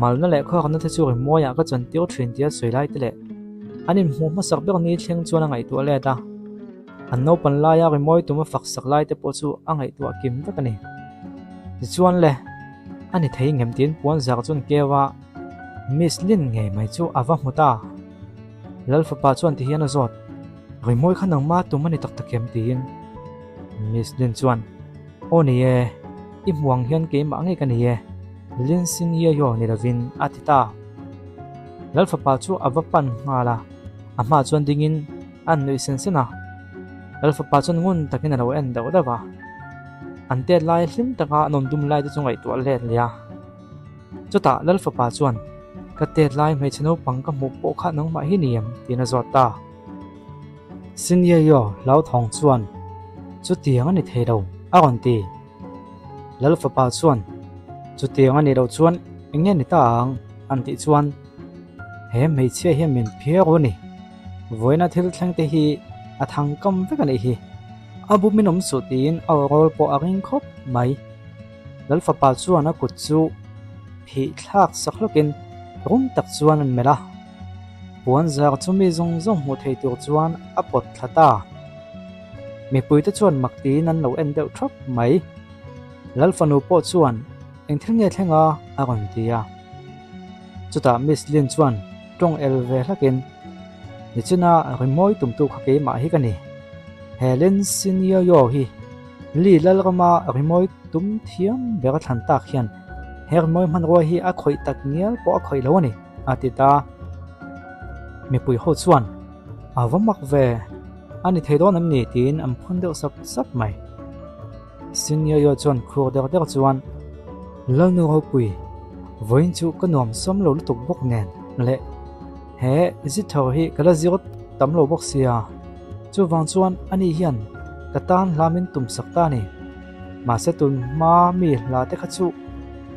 Malna leh khawhakna te chu rimawiah ka chantir thin tia sawi lai te leh an inhmuh hmasak ber ni thleng chuan a ngaihtuah let a. An naupan laia rimawi tum a fak sak lai te pawh chu a ngaihtuah kim vek a ni. Tichuan le, a ni thei ngem tiin puan zar chuan keu a, Miss Lin ngei mai chu a va hmu ta. Lal fapa chuan ti hian a zawt, Rimawi kha nangma tum a ni tak tak em? tiin. Miss Lin chuan, Aw ni e, i hmu ang hian keimah ngei ka ni e, Lin Sin Ye Yo ni lovin a ti ta. Lal fapa chu a va pan nghal a, a hmaah chuan dingin a nuih sen sen a. Lal fapa chuan ngun takin a lo en deuh deuh a. An tet lai hlim taka an awm dum lai te chu ngaihtuah let leh a. Chutah Lal fapa chuan, Ka tet lai hmeichhe naupang ka hmuh pawh kha nangmah hi ni em? tiin a zawt ta. Sinyeyo hlauthawng chuan, Chutiang a ni thei lo, a rawn ti. Lal fapa chuan, Chutiang a nih loh chuan eng nge ni ta ang? an tih chuan, He hmeichhia hian min phiar u a ni. Vawiina thil thleng te hi a thang kam vek a nih hi. A bu min awm suh tiin a awrawl pawh a ring khawp mai. Lal fapa chuan a kut chu phih thlak sak hlawkin rum tak chuan an melh a. Puan zar chu mi zawng zawng hmuh thei tur chuan a pawt thla ta. Mipuite chuan mak tiin an lo en deuh thap mai. Lal fanu pawh chuan eng thil nge thleng a a rawn ti a. Chutah Miss Lin chuan tawng el ve hlakin, Nichina rimawi tumtu kha keimah hi ka ni. He Lin Sinyoyo hi Li Lalrama rimawi tum thiam ber a thlan tak hian he rimawi hmanrua hi a khawih tak ngial pawh a khawih lo a ni, a ti ta. Mipui ho chuan, A va mak ve, a ni thei dawn em ni? tiin an phun deuh sap sap mai. Sinyoyo chuan khur der der chuan, Lalnu ropui, vawiin chu ka nuam sawm lo lutuk bawk nen leh he zithar hi ka la zir tam lo bawk sia, chuvang chuan ani hian ka tan hla min tum sak ta a ni. Mahse tun hma mi hla te kha chu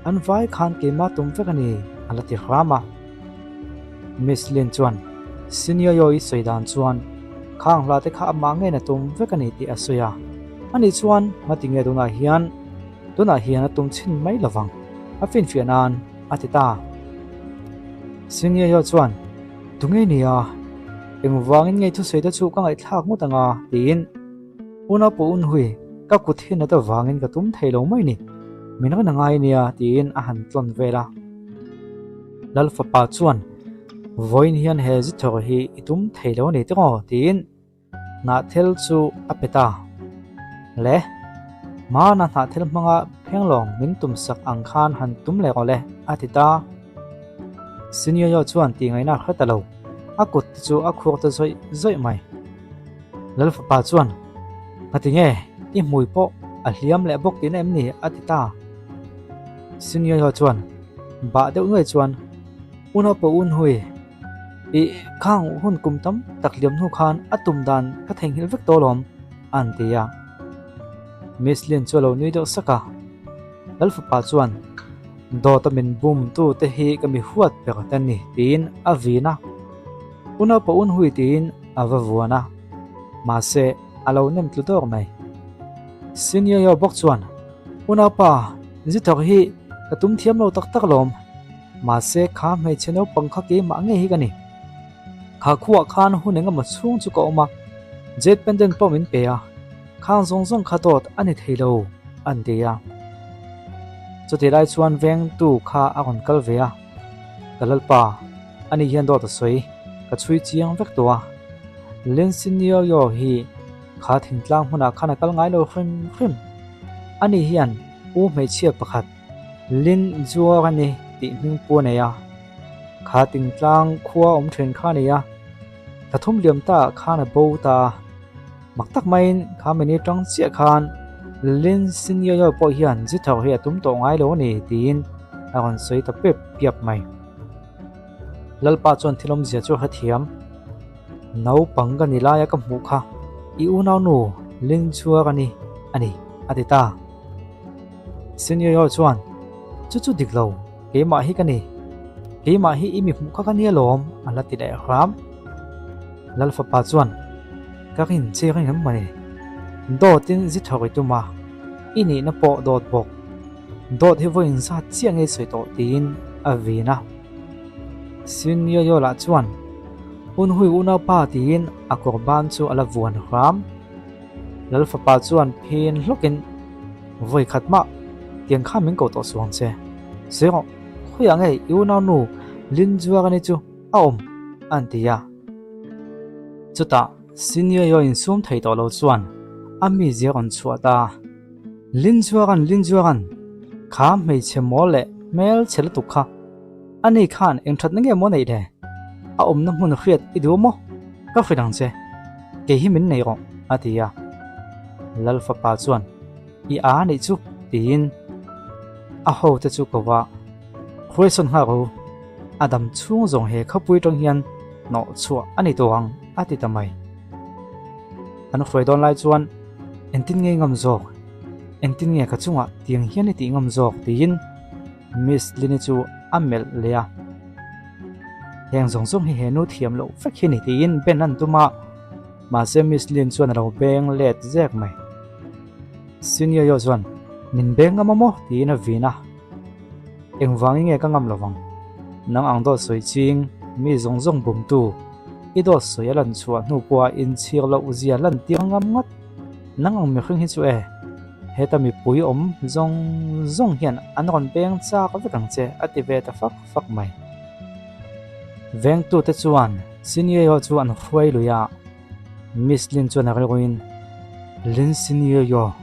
an vai khan keimah tum vek a ni, a la ti hram a. Miss Lin chuan Sinyoyo i sawi dan chuan khang hla te kha amah ngei na tum vek a ni tih a sawi a. Ani chuan ngatinge tunah hian tunah hian a tum chhin mai lovang a finfiah nan a ti ta. Sinyoyo chuan Tunge nia? Engvangin ngei thusawi te chu ka ngaihthlak ngawt anga tiin Una pawh un hui ka kut hi nat avangin ka tum thei lo mai ni. Min rawn a ngai nia tiin a han tlawn vel a. Lal fapa chuan vawiin hian he zithawr hi i tum thei lo a ni tiraw tiin hnahthel chu a pe ta. Le, hmana hnahthel hmanga phenglawng min tum sak ang khan han tum leh rawh le a ti ta. Sinyoyo chuan tih ngaihna a hre ta lo, a kut te chu a khuak ta zawih zawih mai. Lal fapa chuan, Ngati nge, i hmui pawh a hliam leh bawk tihna em ni? a ti ta. Sinyoyo chuan bah deuh nuai chuan, Una pawh un hui, i khang hun kum tam tak hliam hnu khan a tum dan ka theihnghilh vek tawh alawm, a han ti a. Miss Lin chu a lo nui deuh sak a. Lal fapa chuan, Dawta min bum tu te hi ka mi huat ber te ni, tiin a vin a. Una pawh un hui tiin a va vuan a, mahse a lo nem tlu dawr mai. Sinyoyo bawk chuan, Unaupa, zithawk hi ka tum thiam lo tak tak lawm, mahse kha hmeichhe naupang kha keimah ngei hi ka ni. Kha khuah khan hun engemaw chhung chu ka awm a, Jade pendant pawh min pe a, khang zawng zawng kha dawt a ni thei lo, an ti a. Chutih lai chuan vengtu kha a rawn kal ve a, Ka lalpa, ani hian dawt a sawi, ka chhui chiang vek tawh a. Linsinioio hi Kha thingtlang hmunah khan a kal ngai lo hrim hrim. Ani hian u hmeichhia pakhat Lin Zuar a ni tih hming pu a nei a. Kha tingtlang khua awm then kha a ni a, thla thum liam ta ah khan a bo ta a. Mak tak maiin kha mini tang chiah khan Lin Sinyoyo pawh hian zithar hi a tum tawh ngai lo a ni tiin a rawn sawi ta pep piap mai. Lalpa chuan thil awmzia chu a hrethiam. Naupang ka ni laia ka hmuh kha i unaunu Lin chhuak a ni a ni, a ti ta. Senior chuan, Chu chu dik lo, keimah hi ka ni. Keimah hi i mi hmuh kha ka ni alawm, a la ti leh hram. Lal fapa chuan, Ka rin che ring em mawni? Dawtin zi thawk i tum a, i nihna pawh dawt bawk. Dawt hi vawiin zat chiah ngei sawi tawh tiin a vin a. Sinyoyo lah chuan, Unhui unaupa tiin a kawr ban chu a la vuan hram. Lal fapa chuan phin hlawkin, Vawi khat mah, tiang khan min ko tawh suang che. Sawi rawh, khawiah nge i unaunu Linjuarani chu a awm? a an ti a. Chutah Sinyoyo insum thei tawh lo chuan a mizia rawn chhuah ta. Linjuaran, Linjuaran, kha hmeichhe mawl leh hmelchhe lutuk kha Ani khan eng thatna nge maw neih le? A awmna hmun hriat i duh maw? Ka hrilh ang che, kei hi min nei rawh, a ti a. Lal fapa chuan, I a nih chu, tiin a hote chu ko va, Hruaisawn nghal rawh u, a dam chhung zawng he khawpui atang hian hnawh chhuah a ni tawh ang, a ti ta mai. An hruai dawn lai chuan, Engtin nge i ngam zawk? Engtin nge ka chungah tiang hian i tih ngam zawk? tiin Miss Lini chu a melh leh a, Heng zawng zawng hi he nu thiam loh vek hi ni tiin Ben an tum a, mahse Miss Lin chuan a lo beng let zek mai. Senior Yo chuan, Min beng ngam a maw? tiin a vin a, Engvangin nge ka ngam lo vang? Nang ang dawt sawi ching, mi zawng zawng bumtu, i dawt sawi a lan chhuah hnu pawha inchhir loh zia lan tir ngam ngawt. Nang ang mihring hi chu e, heta mipui awm zawng zawng hian an rawn peng chak vek ang che a ti ve ta fak fak mai. Vengtute chuan Sinyeyo chu an hruai lui a, Miss Lin chuan a rilruin, Lin Sinyeyo,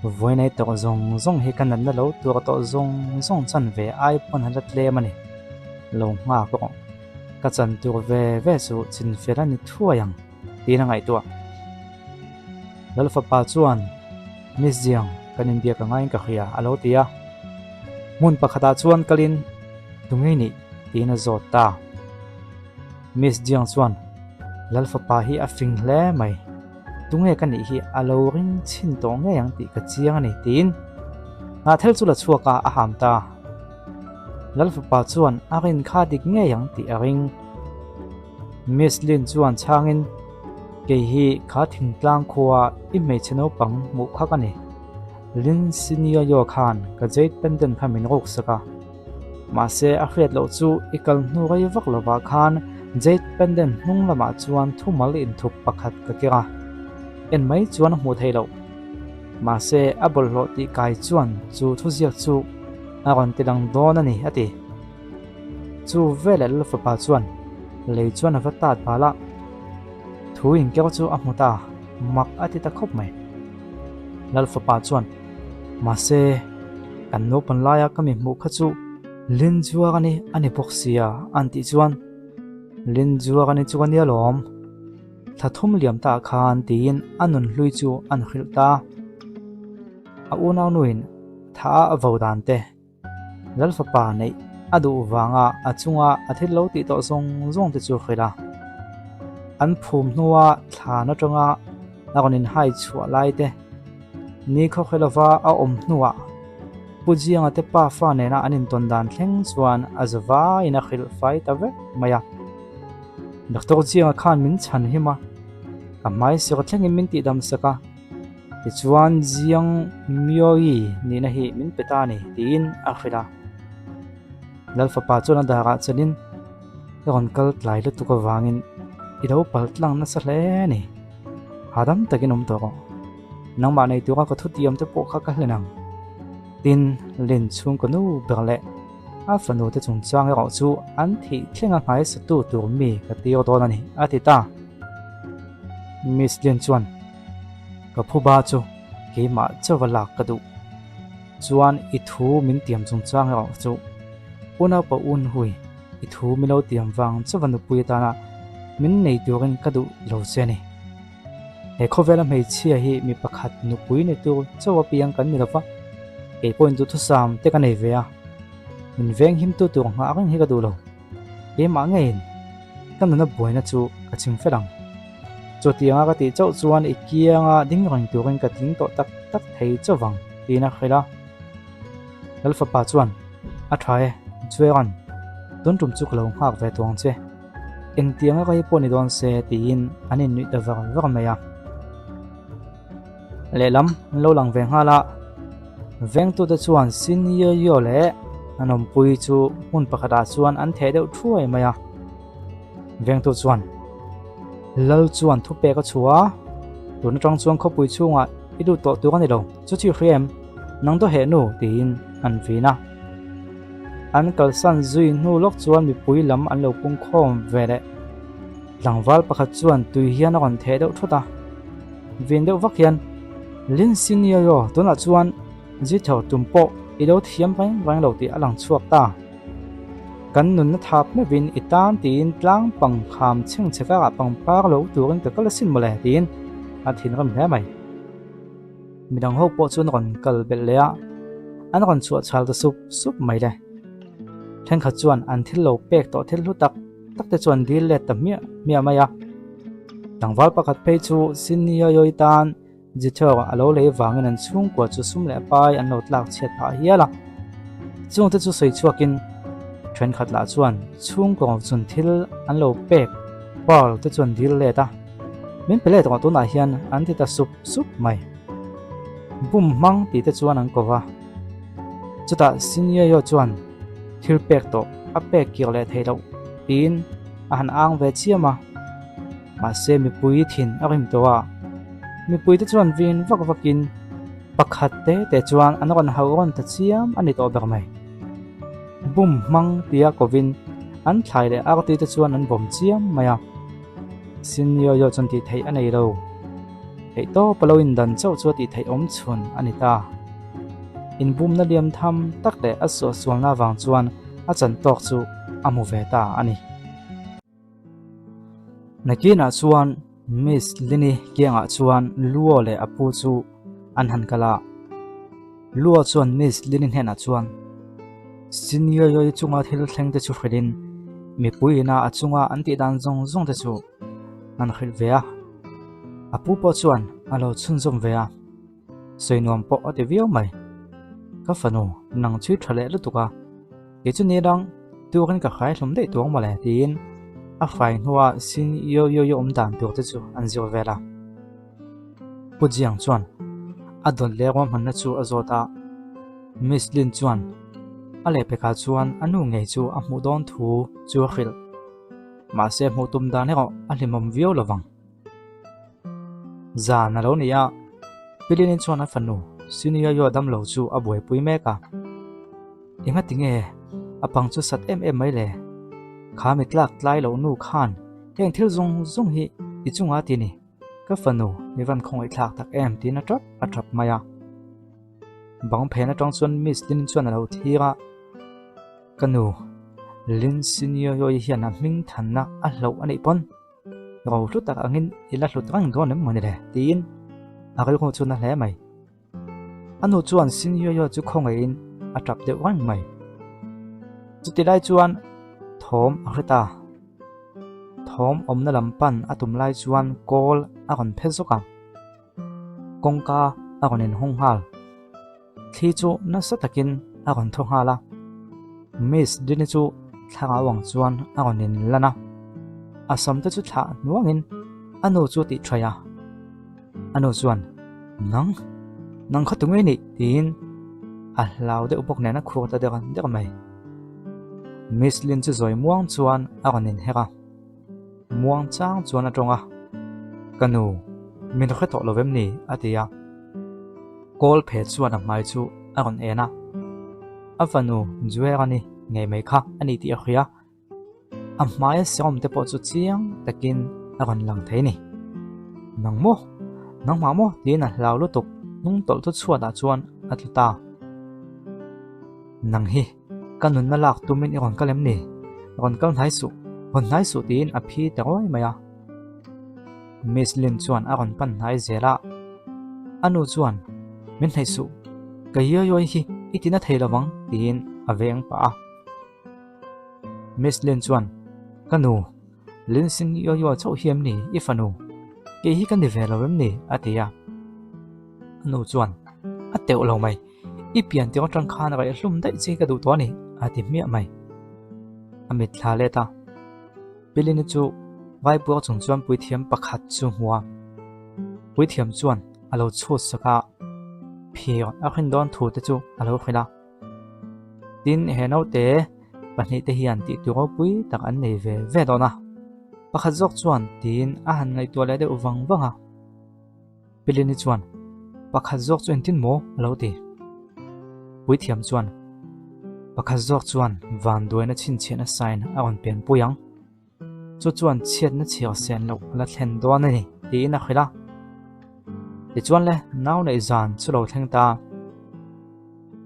vawiinai tawh zawng zawng hi ka natna lo tur tawh zawng zawng chan ve ai pawn a la tlem a ni, lo nghak rawh, ka chan tur ve ve chu chinfel a ni thuai ang. Tiin a ngaihtuah. Lal fapa chuan, Miss Jiang, kan inbiak a ngaiin ka hria, a lo ti a. Hmun pakhatah chuan kalin, Tu ngei nih? tiin a zawt ta. Miss Jiang chuan, Lal fapa hi a fing hle mai. Tu nge ka nih hi a lo ring chhin tawh ngei ang tih ka chiang a ni, tiin hnahthel chu la chhuak a, a ham ta. Lal fapa chuan a rin kha dik ngei ang tih a ring. Miss Lin chuan chhangin, Kei hi kha thingtlang khua i hmeichhe naupang hmuh kha ka ni. Lin Sinioyo khan ka jade pendant kha min ruk sak a. Mahse a hriat loh chu i kal hnu rei vak lovah khan jade pendant hnung lamah chuan thumal inthup pakhat ka keng a. En mai chuan a hmuh theih loh. Mahse a bawlhhlawh tih kai chuan chu thuziak chu a rawn ti lang dawn a ni, a ti. Chu veleh Lal fapa chuan lei chuan a va tat bal a, thu inkeu chu a hmu ta, mak a ti ta khawp mai. Lal fapa chuan, Mahse, kan naupan laia ka mi hmuh kha chu Linjuarani a ni bawk sia an tih chuan, Linjuarani chu ka nia lawm, thla thum liam ta khan tiin a nun hlui chu an hrilh ta. A unaunuin tha a vo dan te. Lal fapa neih a duh vanga a chunga a thil lo tih tawh zawng zawng te chu hrilh a. An phum hnua thlan atanga a rawn inhai chhuah lai te, ni khawkhe lova a awm hnuah Pu Jianga te pa fa nena an intawn dan thleng chuan a zavaiin a hrilh fai ta vek mai a. Doctor Jianga khan min chhan him a, ka hmai sir thlengin min tihdam sak a. Tichuan Jiang Myoyi nihna hi min pe ta a ni, tiin a hrilh a. Lal fapa chuan a darah chelin, I rawn kal tlai lutuk avangin i lo pal tlang nasa hle a ni. Hahdam takin awm tawh rawh. Nangmah nei tura ka thutiam te pawh kha ka hlen ang. Tin, Lin chhungkaw nu ber leh a fanu te chungchang erawh chu an thih thlenga hnaisatu tur mi ka tir dawn a ni, a ti ta. Miss Lin chuan. Ka phuba chu keimah chauha lak ka duh. Chuan i thu min tiam chungchang erawh chu unaupa un hui i thu min lo tiam vang chauha nupui atana min nei turin ka duh lo che a ni. He khawvela hmeichhia hi mi pakhat nupui ni tur chauha piang kan ni lova, kei pawhin duhthusam te ka nei ve a, min venghimtu tur nghah reng hi ka duh lo. Keimah ngeiin ka nuna buaina chu ka ching fel ang. Chutianga ka tih chauh chuan i kianga ding reng turin ka tling tawh tak tak thei chauh vang, tiin a hrilh a. Lal fapa chuan, A tha e, Jueran, tun tum chu ka lo nghak ve tawh ang che. Engtianga rei pawh ni dawn se, tiin an innuih ta var var mai a. Lehlam an lo lang ve nghal a, vengtute chuan Sinyoyo leh. An awmpui chu hmun pakhatah chuan an theh deuh thuai mai a. Vengtu chuan, Lal chuan thupek a chhuah a, tun atang chuan khawpui chhungah i lut tawh tur a ni lo, chu chi hria em? Nang daw heh nu, tiin an vin a. An kalsan zui hnu lawk chuan mipui lam an lo pungkhawm ve leh. Tlangval pakhat chuan tui hian a rawn theh deuh thut a, vin deuh vak hian, Lin Senior, tunah chuan Zitho tum pawh i lo thiam reng reng lo tih a lang chhuak ta. Kan nunna thap meuhin i tan tiin tlang pang kham chhengchhe karah pangpar lo turin ka kal asin mawle tiin a thinrim hle mai. Midang ho pawh chuan rawn kal belh leh a, an rawn chhuah chhal ta sup sup mai le. Thenkhat chuan an thil lo pek tawh thil hlu tak tak te chuan dil let ta hmiah hmiah mai a. Tlangval pakhat phei chu Siniawi tan Jethro a lo lei vangin an chhungkua chu sum leh pai an lo tlak chhiat phah hial a. Chungte chu sawi chhuakin thenkhat lah chuan chhungkaw chun thil an lo pek pearl te chuan dil let a, Min pe let rawh tunah hian an ti ta sup sup mai. Bum hmang tih te chuan an ko va. Chutah Sinyeyo chuan thil pek tawh a pek kir leh theih loh tiin a han ang ve chiam a. Mahse mipui thin a rim tawh a, mipuite chuan vin vak vakin pakhat te te chuan an rawn hauh rawn ta chiam a ni tawh ber mai. Bum hmang tia kovin an thlai leh arti te chuan an vawm chiam mai a. Sinyoyo chuan tih theih a nei lo. Theihtawp a lo indan chauh chu a tih theih awm chhun a ni ta. Inbumna liam tham tak leh a suahsualna avang chuan a chan tawk chu a hmu ve ta a ni. Nakinah chuan Miss Lini kiangah chuan Luo leh a pu chu an han kal a. Luo chuan Miss Lini hnenah chuan, Senior Yoi chunga thil thleng te chu hrilhin mipui ina a chunga an tih dan zawng zawng te chu an hrilh ve a. A pu pawh chuan a lo chhunzawm ve a. Sawi nuam pawh a ti viau mai. Ka fanu, nang chhui tha leh lutuk a. Kei chu ni dang turin ka hrai hlawm daih tuang mawle tiin a hrai hnua sin yo yo yo awm dan tur te chu an zir vel a. Pu Jiang chuan a dawt leh ruahmanna chu a zawt a. Miss Lin chuan a lehpekah chuan a nu ngei chu a hmuh dawn thu chu a hrilh. Mahse hmuh tum dan erawh a hlimawm viau lovang. Zan a lo ni a, Pilini chuan a fanu Siniayo damlo chu a buaipui mek a. Engati nge a pang chu sat em em mai le? Kha mi tlak tlai loh nu khan heng thil zawng zawng hi i chunga ti ni, ka fanu i van khawngaih thlak tak em tiin a tap a tap mai a. Bang phen atang chuan Miss Lin chuan a lo thlir a. Ka nu, Lin Siniayo hian a hming thanna a hloh a nih pawn. Ro hlu tak angin i la hlut reng dawn em mawni le? tiin a rilru chu na hle mai. A nu chuan Sin Yoyo chu khawngaihin a tap deuh reng mai. Chuti lai chuan thawm a hre ta. Thawm awmna lam pan a tum lai chuan kawl a rawn phe zawk a. Kawngka a rawn inhawng nghal. Thli chu nasa takin a rawn thaw nghal a. Miss Dini chu thlarau ang chuan a rawn inlan a. A sam te chu thlah hnuangin a nu chu a tih thaih a. A nu chuan, Nang, nang kha tunge nih? tiin a hlau deuh bawk nen a khur ta deuh deuh mai. Miss Lin chu zawi muang chuan a rawn inher a. Muang chang chuan a tawng a, Ka nu, min hre tawh lo vem ni? a ti a. Kawl phe chuan a hmai chu a rawn en a, A fanu Juer a ni ngei mai kha a ni tih a hria. A hmaia seawm te pawh chu chiang takin a rawn lang thei ni. Nang maw? Nangmah maw? tiin a hlau lutuk hnung tawlh chu chhuatah chuan a tlu ta. Nang hi ka nunna lak tumin i rawn kal em ni? Rawn kal hnai suh, rawn hnai suh tiin a phi ta ruai mai a. Miss Lin chuan a rawn pan hnai zel a. A nu chuan, Min hnaih suh, ka Yoyoi hi i tina thei lo vang tiin a veng pah a. Miss Lin chuan, Ka nu, Lin Sing Yoyo chauh hi em ni i fanu? Kei hi ka ni ve lo em ni? a ti a. A nu chuan, A teuh lo mai. I pian tir atang khan raih hlum daih che ka duh tawh a ni, a ti hmiah mai. A mit thla let a. Pilini chu Vaipuak chung chuan puithiam pakhat chu hmu a. Puithiam chuan a lo chhut sak a, phir a hrin dawn thu te chu a lo hrilh a. Tin, he naute pahnihte hian tihtur ropui tak an nei ve ve dawn a. Pakhat zawk chuan tiin a han ngaihtuah leh deuh vang vang a. Pilini chuan, Pakhat zawk chu engtin maw? a lo ti. Puithiam chuan, Pakhat zawk chuan vanduaina chhinchhiahna sign a rawn pianpui ang. Chu chuan chhiatna chhiar sen loh a la thlen dawn a ni, tiin a hrilh a. Tichuan le, nau neih zan chu lo thleng ta.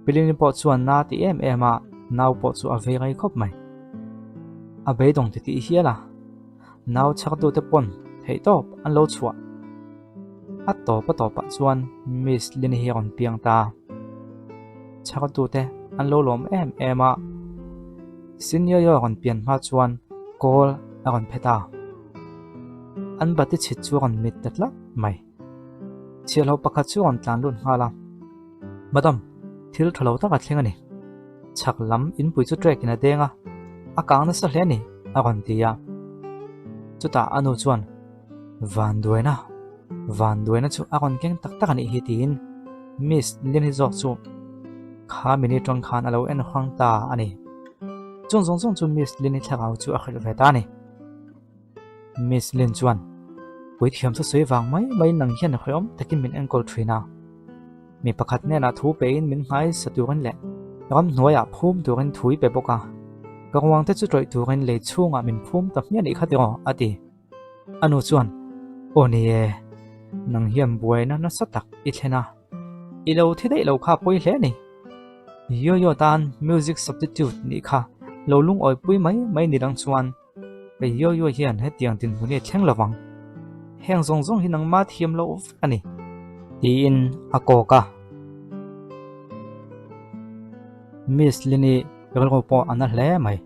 Pilini pawh chuan na ti em em a, nau pawh chu a vei rei khawp mai. A beidawng titih hial a. Nau chhaktute pawn theihtawp an lo chhuah. A tawp a tawpah chuan Miss Lini hi a rawn piang ta. Chhaktute an lo lawm em em a. Sinyoyo rawn pian hma chuan kawl a rawn phe ta. An bati chhit chu a rawn mit ta tlat mai. Chhiahhlawh pakhat chu a rawn tlan lut nghal a. Madam, thil tha lo tak a thleng a ni. Chhak lam inpui chu trek in a deng a, a kang nasa hle a ni, a rawn ti a. Chutah a nu chuan, Vanduaina, vanduaina chu a rawn keng tak tak a nih hi tiin Miss Lin-i zawk chu kha mini tawng khan a lo en huang ta a ni. Chung zawng zawng chu Miss Lin-i thlarau chu a hrilh ve ta a ni. Miss Lin chuan, Puithiam chu sawi vang mai mai nang hian hrehawm takin min enkawl thin a. Mi pakhat hnenah thu pein min nghai sa turin leh ramhnuaiah phum turin thu i pe bawk a. Ka ruangte chu tawih turin lei chhungah min phum ta hmiah nih kha tiraw? a ti. A nu chuan, Aw ni e, nang hian buaina nasa tak i thlen a. I lo thi daih lo kha pawi hle a ni. Yo-yo tan music substitute nih kha lo lungawipui mai mai ni lang chuan Kei Yoyo hian hetiang dinhmun hi a thleng lo vang. Heng zawng zawng hi nangmah thiam loh vek a ni. Tiin a kawk a. Miss Lini rilru pawh a na hle mai.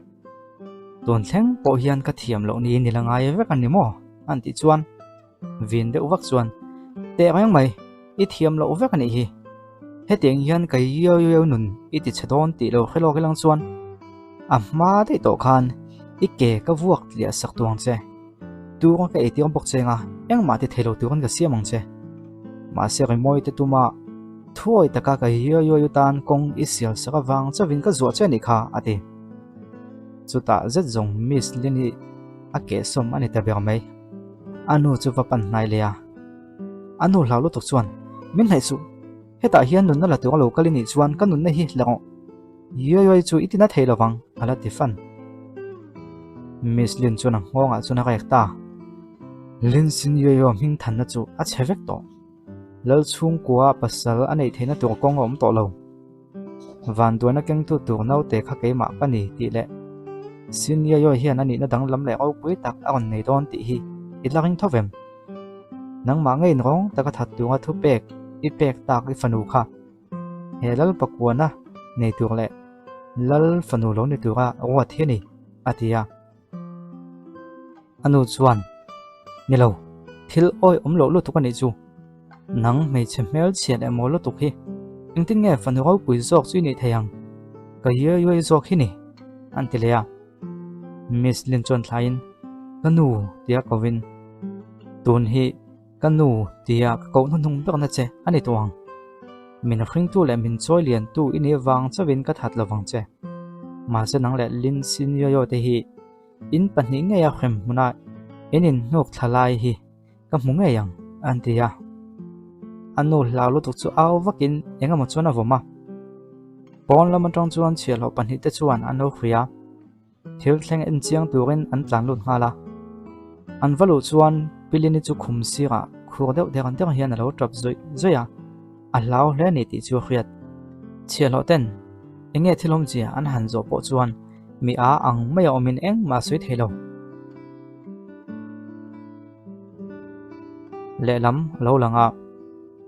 Tun thleng pawh hian ka thiam loh niin i la ngai vek a ni maw? An tih chuan Vin deuh vak chuan, Teh reng mai, i thiam loh vek a nih hi. Hetiang hian ka iau iau nun i ti chhe dawn tih lo hre lawk ilang chuan a hma daih tawh khan i ke ka vuak tliah sak tu ang che. Tur ka eitir bawk che anga engmah ti thei lo turin ka siam ang che. Mahse rimawi te tuma thuawi taka ka iau iau tan kawng i sial sak avang chauhin ka zuah che a nih kha, a ti. Chutah zet zawng Miss Lin-i a kehsawm a ni ta ber mai. A nu chu va pan hnai leh a. A nu hlau lutuk chuan, Min hnaih suh! Hetah hian nunna la tur a lo kal i nih chuan ka nunna hi la rawh. Yuai chu i tina thei lovang, a la ti fan. Miss Lin chuan a nghawngah chuan a rek ta. Lin Sin Yuai hming thanna chu a chhe vek tawh. Lal chhungkua pasal a neih theihna tur kawng a awm tawh lo. Vanduaina kengtu tur naute kha keimah ka ni tih leh Senior hian a nihna danglam leh ropui tak a rawn nei dawn tih hi i la ring tho vem. Nangmah ngeiin rawng taka that tura thupek i pek tak i fanu kha he lal pakuana nei tur leh lal fanu lo ni tura ruat hi a ni, a ti a. A nu chuan, Ni lo, thil awi awm loh lutuk a nih chu. Nang hmeichhe hmel chhiat leh maw lutuk hi engtin nge fanu ropui zawk chu i nih thei ang? Ka iai uai zawk hi ni, an ti leh a. Miss Lin chuan thlaiin, Ka nu, tia kovin, Tun hi Ka nu tia ka koh hnuhnung berna che a ni tawh ang. Min hringtu leh min chawi liantu i nih vang chauhin ka that lovang che. Mahse nang leh Lin Sinyoyo te hi in pahnih ngeia hrem hmuna in inhnuk thla lai hi ka hmu ngei ang, an ti a. A nu hlau lutuk chu au vakin eng emaw chuan a vawm a. Pawn lam atang chuan chhiahhlawh pahnihte chuan an lo hria. Thil thleng en chiang turin an tlan lut nghal a. An va luh chuan Pilini chu khum sirah khur deuh der der hian a lo tap zawih zawih a, a hlau hle a ni tih chu a hriat. Chhiahhlawh ten eng nge thil awmzia an han zawh pawh chuan mi a ang mai a awmin engmah a sawi thei lo. Lehlam a lo lang a,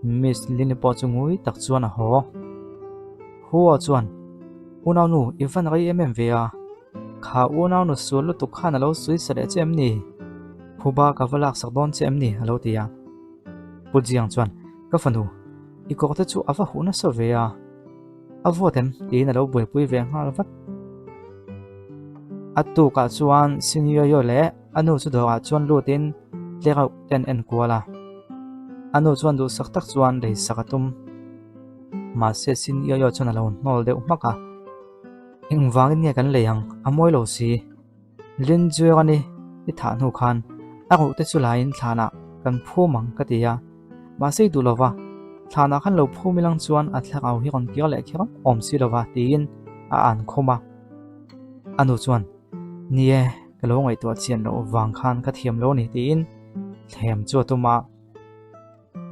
Miss Lini pawh chu ngui tak chuan a haw. Hua chuan, Unaunu, i van rei em em ve a? Kha unaunu sual lutuk khan a lo sawi sa leh che em ni? Phuba ka va laksak dawn che em ni? a lo ti a. Pu Jiang chuan, Ka fanu, i kawr te chu a va huh nasa ve a. A vawt em? tiin a lo buaipui ve nghal vat. A tukah chuan Sinyoyo leh a nu chu dawrah chuan lutin tlereuh te an en kual a. A nu chuan duhsak tak chuan leisak a tum. Mahse Sinyoyo chuan a lo hnawl deuh hmak a. Engvangin nge kan lei ang, a mawi lo si. Lin Juerani i thah hnu khan a ruh te chu laiin thlanah kan phum ang ka ti a, mahse i duh lo va, thlanah khan lo phum ilang chuan a thlarau hi rawn kir leh kher awm si lo va tiin a an khum a. A nu chuan, Ni e, ka lo ngaihtuah chian loh vang khan ka thiam lo a ni tiin thlem chu a tum a.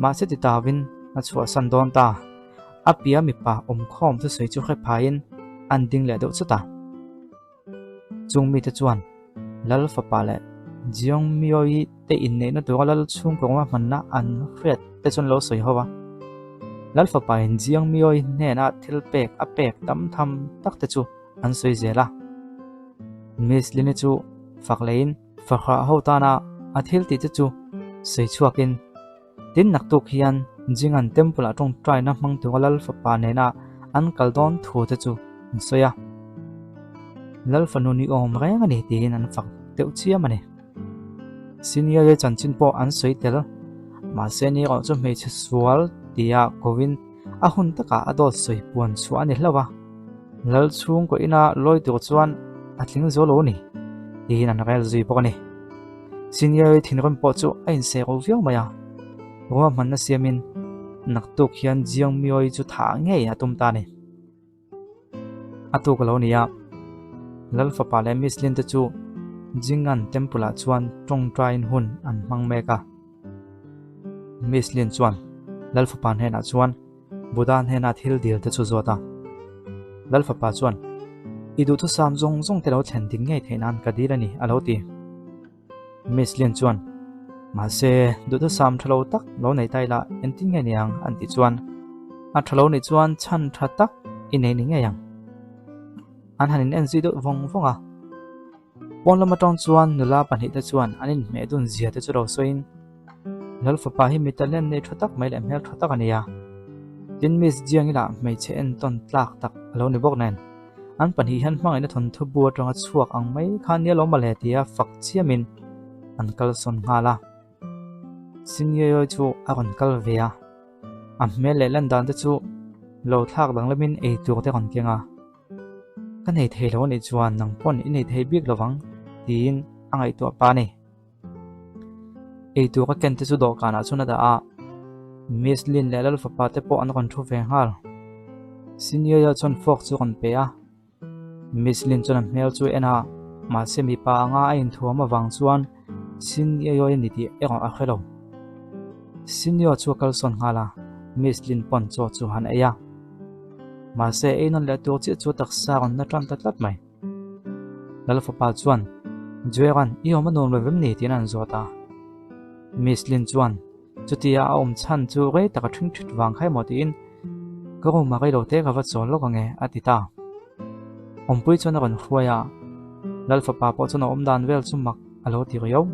Mahse ti tauin a chhuahsan dawn ta. A pia mipa awmkhawm thusawi chu hre phaiin an ding leh deuh chut a. Chung mite chuan Lal fapa leh Jeong Myo-i te inneihna tura Lal chhungkaw ruahmanna an hriat te chuan lo sawi ho a. Lal fapa in Jeong Myo-i hnena thil pek a pek tam tham tak te chu an sawi zel a. Miss Lin-i chu fak leiin fahrah ho tana a thil tih te chu sawi chhuakin Tin naktuk hian Jingan Temple-ah tawngtaina hmang tura Lal fapa nena an kal dawn thu te chu an sawi a. Lal fanu ni awm reng a ni tiin an fak deuh chiam a ni. Senior-i chanchin pawh an sawi tel. Mahse ni erawh chu hmeichhe sual tia kovin a hun takah a dawt sawi puan chhuah a ni hlauh a. Lal chhungkaw ina lawi tur chuan a tling zo lo a ni tiin an rel zui bawk a ni. Senior-i thinrim pawh chu a inseh ro viau mai a, ruahmanna siamin naktuk hian Jiang Miawi chu thah ngei a tum ta a ni. A tuk a lo ni a, Lal fapa leh Miss Lin te chu Jingan Temple-ah chuan tawngtaiin hun an hmang mek a. Miss Lin chuan Lal fapa hnenah chuan Buddha hnena thil dil te chu zawt a. Lal fapa chuan, I duhthusam zawng zawng te lo thlen dik ngei theih nan ka dil a ni, a lo ti. Miss Lin chuan, Mahse, duhthusam tha lo tak lo nei ta ila engtin nge ni ang? an tih chuan, A tha lo nih chuan chhan tha tak i nei ni ngei ang. An han in en zui deuh vawng vawng a. Pawn lam atang chuan nula pahnihte chuan an inhmeh dun zia te chu lo sawiin, Lal fapa hi mi talent nei tha tak mai leh hmel tha tak a ni a. Tin Miss Jiang-i lah hmeichhe entawn tlak tak a lo ni bawk nen. An pahnih hian hmangaihna thawnthu bu atanga chhuak ang mai kha nia lo mawle tia fak chiamin an kalsawn nghal a. Sinyeoi chu a rawn kal ve a, a hmel leh lan dan te chu lo thlak danglamin eitur te rawn keng a. Ka nei thei lo anih chuan nang pawn i nei thei bik lovang tiin a ngaihtuah pa a ni. Eitur a ken te chu dawhkanah chuan a dah a, Miss Lin leh Lal fapa te pawh an rawn thu ve nghal. Senior chuan fork chu a rawn pe a, Miss Lin chuan a hmel chu a en a, mahse mipa anga a inthuam avang chuan Senior a ni tih erawh a hre lo. Senior chu a kalsawn nghal a, Miss Lin pawn chaw chu han ei a. Mahse ei nawn leh tur chiah chu taksa rawn na tan ta tlat mai. Lal fapa chuan, Jueran, i awm a nuam lo vem ni? tiin an zawt a. Miss Lin chuan, Chutia a awm chhan chu rei tak a ṭhing ṭhit vang kha emaw tiin, Ka room ah rei lo te ka va chawl lawk ang e, a ti ta. Awmpui chuan a rawn hruai a, Lal fapa pawh chuan a awm dan vel chu mak a lo ti riau.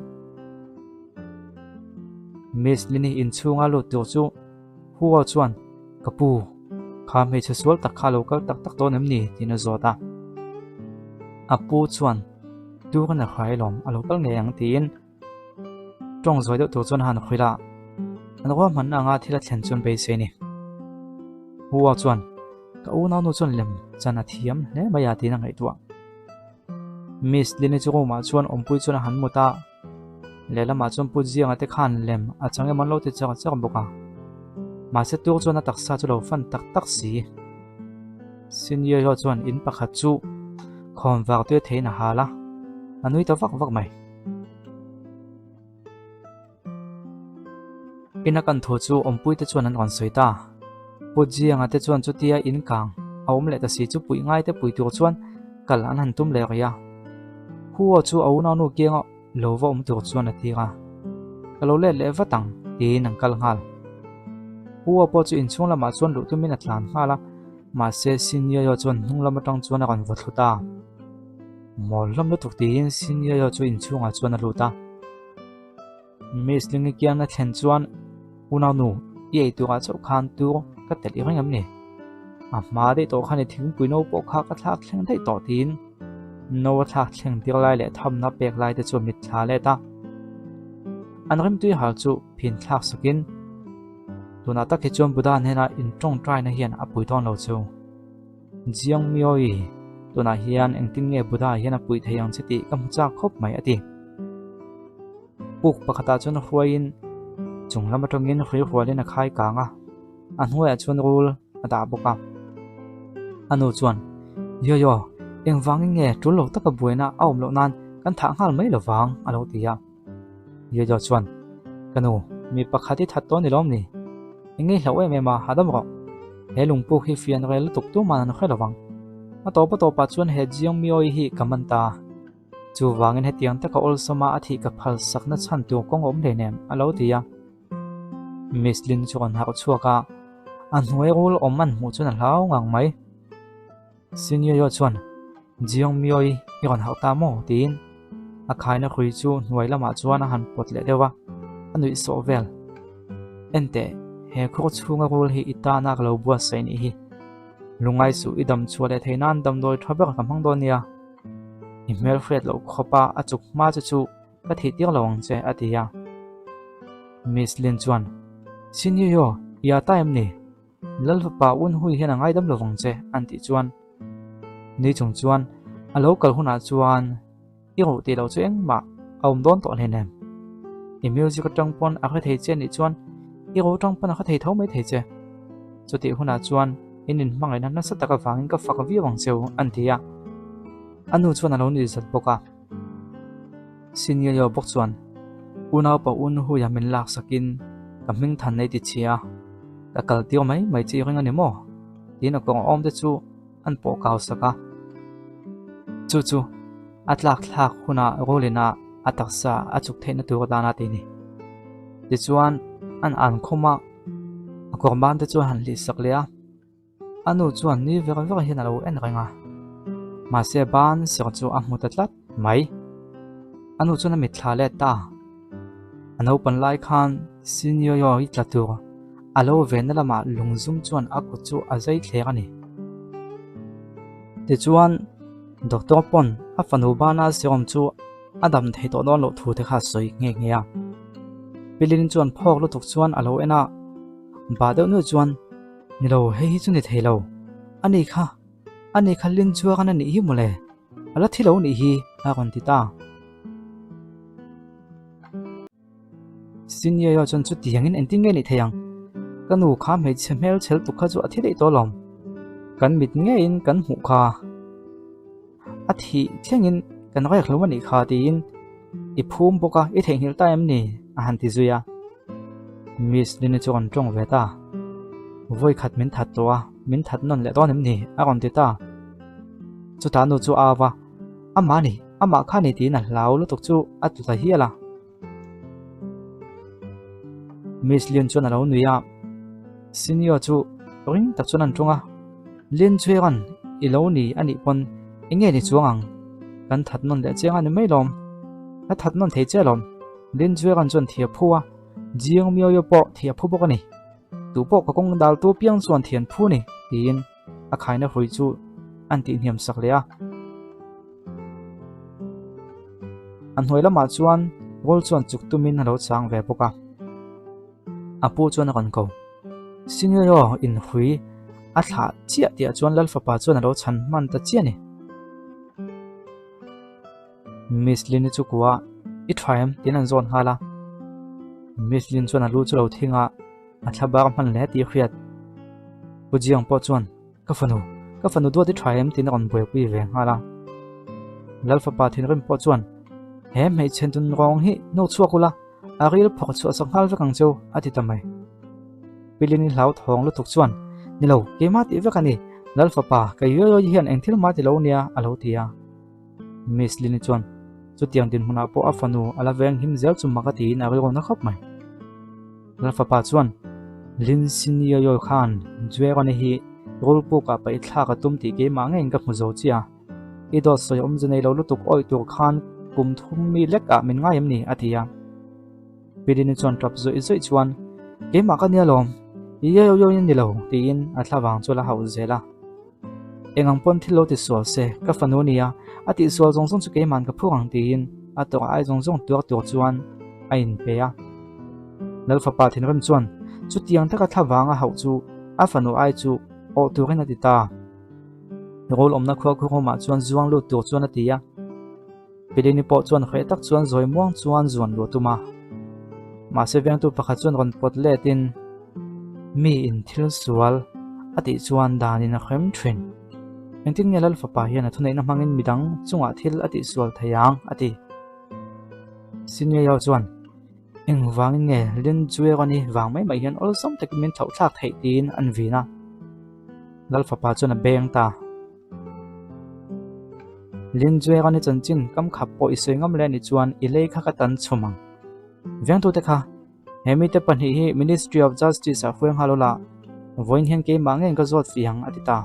Miss Lin-i inchhunga lut tur chu Hua chuan, Ka pu, kha hmeichhe sual tak kha a lo kal tak tak dawn em ni? tiin a zawt a. A pu chuan, Turin a hrai lawm, a lo kal ngei ang tiin tawng zawi deuh tur chuan a han hrilh a. An ruahmanna anga thil a thlen chuan beisei a ni. Hua chuan, Ka unaunu chuan lem chan a thiam hle mai a tiin a ngaihtuah. Miss Lini chu room ah chuan awmpui chuan a han mut a. Lehlamah chuan Pu Zianga te khan lem a chang emaw an lo ti char char bawk a. Mahse tur chuan a taksa chu lo fan tak tak si. Senior erawh chuan in pakhat chu khawn var tui a theiin a hal a, a nui ta vak vak mai. Ina kan thu chu awmpui te chuan an rawn sawi ta. Pu Jianga te chuan chutia in kang a awm leh ta si chu puih ngai te pui tur chuan kal an han tum leh rih a. Huo chu a unaunu kianga lo va awm tur chuan a tir a. Ka lo let leh vat ang tiin an kal nghal. Huo pawh chu inchhung lamah chuan luh tumin a tlan nghal a, mahse Sinyoyo chuan hnung lam atang chuan a rawn vaw thlu ta. Mawl hlawm lutuk tiin Sinyoyo chu inchhungah chuan a lut a. Miss Lingi kiangna thlen chuan Unaunu, i ei turah chauh khan tur ka telh i reng em ni? A hma daih tawh khan i thingpui no pawh kha ka thlak thleng daih tawh tiin no a thlak thleng tir lai leh thamna pek lai te chu a mitthla let a. An rimtui hal chu phin thlak sakin tunah tak hi chuan Buddha hnena intawngtaina hian a pui dawn lo chu. Jiang Miawi. Tunah hian engtin nge Buddha hian a puih thei ang che tih ka hmu chak khawp mai a ti. Puk pakhatah chuan hruaiin chung lam atangin hrui rualin a khai kang a, a hnuaiah chuan rul a dah bawk a. A nu chuan, Yoyo, engvangin nge tul lo taka buaina a awm loh nan kan thah nghal mai lovang a lo ti a. Yoyo chuan, Ka nu, mi pakhat i that tawh ni lawm ni? I ngei hlauh em em a, a dam rawh. He lungpuk hi fian rel lutuk tuman an hre lovang. A tawp a tawpah chuan he Jiang Miawi hi ka man ta. Chuvangin hetiang taka awlsama a thih ka phal sakna chhan tur kawng awm hleinem, a lo ti a. Miss Lin chu rawn harh chhuak a, a hnuai rul awm an hmuh chuan a hlau ngang mai. Senior chuan, Jiang Miawi i rawn harh ta maw? tiin a khaina hrui chu hnuai lamah chuan a han pawt leh deuh a, a nuih sawh vel. Enteh, he khur chhunga rul hi i tana ka lo buatsaih nih hi. Lungngai suh i dam chhuah leh thei nan damdawi tha ber ka hmang dawn nia. I hmel hriat loh khawpa a chuk hma che chu ka thih tir lo ang che a ti a. Miss Lin chuan, Senior, i a ta em ni? Lal fapa un hui hian a ngaidam lo vang che an tih chuan ni chung chuan a lo kal hunah chuan i ruh tih loh chu engmah a awm dawn tawh hleinem. I music atang pawn a hre thei che nih chuan i ruh atang pawn a hre thei tho mai thei che. Chutih hunah chuan in inhmangaihna nasa tak avangin ka fak viau ang cheu an ti a. A nu chuan a lo nuih zat bawk a. Senior bawk chuan unaupa un huia min laksakin ka hming than nei ti chhia ka kal tir mai mai chi ring a ni maw? Tiin a kawng awm te chu an pawh kau sak a. Chu chu a tlak thlak hunah Rulina a taksa a chuk theihna tur atana ti ni. Tichuan an an khum a, a kawr ban te chu a han hlih sak leh a. A nu chuan nui ver ver hian a lo en reng a, mahse ban ser chu a hmu ta tlat mai. A nu chuan a mitthla let ta. A naupan lai khan Sinyoyo i tla tur a lo venna lamah lungzum chuan a kut chu a zai thler a ni. Tichuan, Doctor pawn a fanu bana serum chu a dam thei tawh dawn loh thu te kha a sawi nghe nghe a. Pilin chuan phawk lutuk chuan a lo en a, bah deuh nuai chuan, Ni lo, hei hi chu ni thei lo. A ni kha, a ni kha Lin chuan a nih hi mawle. A la thi lo nih hi, a rawn ti ta. Senior chuan chutiangin engtin nge nih thei ang? Ka nu kha hmeichhe hmel chhel tuk kha chu a thi daih tawh alawm. Kan mit ngeiin kan hmuh kha. A thih thlengin kan rek hlum a nih kha tiin i phum bawk a, i theihnghilh ta em ni? a han ti zui a. Miss Lini chu rawn tawng ve ta. Vawi khat min that tawh a, min that nawn leh dawn em ni? a rawn ti ta. Chutah nu chu a au va, Amah ni, amah kha ni tiin a hlau lutuk chu a tlu ta hial a. Miss Lin chuan a lo nui a, Senior chu ring tak chuan an ṭawng a, Lin Chuiran i lo ni a nih pawn eng nge ni chuang ang? Kan that nawn leh chiang a ni mai lawm. Ka that nawn thei che alawm. Lin Chuiran chuan thih a phu a, Jiang Miaoyo pawh thih a phu bawk a ni. Tu pawh ka kawng dal tu piang chuan thian phu ni, tiin a khaina hrui chu an tihhniam sak leh a. A hnuai lamah chuan Rawl chuan chuk tumin a lo chang ve bawk a. A pu chuan a rawn ko. Senior inhrui a thlah chiah tihah chuan Lal fapa chuan a lo chhan hman ta chiah a ni. Miss Lin-i chu kua i tha em? tiin an zawn nghal a. Miss Lin chuan a lu chu lo thing a, a thla bar hman hle tih a hriat. Pu Jiang pawh chuan Ka fanu, ka fanu duat i tha em? tiin a rawn buaipui ve nghal a. Lal fapa thinrim pawh chuan He hmeichhe nun rawng hi hnuk chhuak ula, a ril phawrh chhuah sak nghal vek ang cheu, a ti ta mai. Pilin i hlauthawng lutuk chuan, Ni lo, keimah tih vek a ni, Lal fapa, kei Yoyo hian eng thil mah ti lo nia, a lo ti a. Miss Lini chuan, Chutiang dinhmunah pawh a fanu a la veng him zel chu mak a tiin a rilru na khawp mai. Lal fapa chuan, Lin Sinioyo khan Juerone hi rulpukah paih thlak a tum tih keimah ngeiin ka hmu zo chiah a. I dawt sawi awmze nei lo lutuk awih tur khan kum thum mi lek ah min ngai em ni? a ti a. Pilini chuan tap zawih zawih chuan, Keimah ka nia lawm, i Yoyo in ni lo, tiin a thla vang chu a la hauh zel a. Eng ang pawn thil lo ti sual se, ka fanu a nia, a tih sual zawng zawng chu keima'n ka phur ang tiin a tawrh ai zawng zawng tuar tur chuan a inpe a. Lal fapa thinrim chuan chutiang taka thla vang a hauh chu a fanu ai chu awh turin a ti ta. Rul awmna khua khuhawmah chuan zuang lut tur chuan a ti a. Pilini pawh chuan hreh tak chuan zawi muang chuan zuan luh a tum a. Mahse vengtu pakhat chuan rawn pawt letin mi in thil sual a tih chuan danin a hrem thin. Engtin nge Lal fapa hian a thuneihna hmangin midang chungah thil a tihsual thei ang? a ti. Senior chuan Engvangin nge Lin Jueran-i vang mai mai hian awlsam takin min thlauh thlak theih tiin an vin a. Lal fapa chuan a beng ta. Lin Jueran-i chanchin kam khap pawh i sawi ngam leh anih chuan i lei kha ka tan chhum ang. Vengtute kha he mite pahnih hi Ministry of Justice ah hruai nghal ula, vawiin hian keimah ngeiin ka zawt fih ang a ti ta.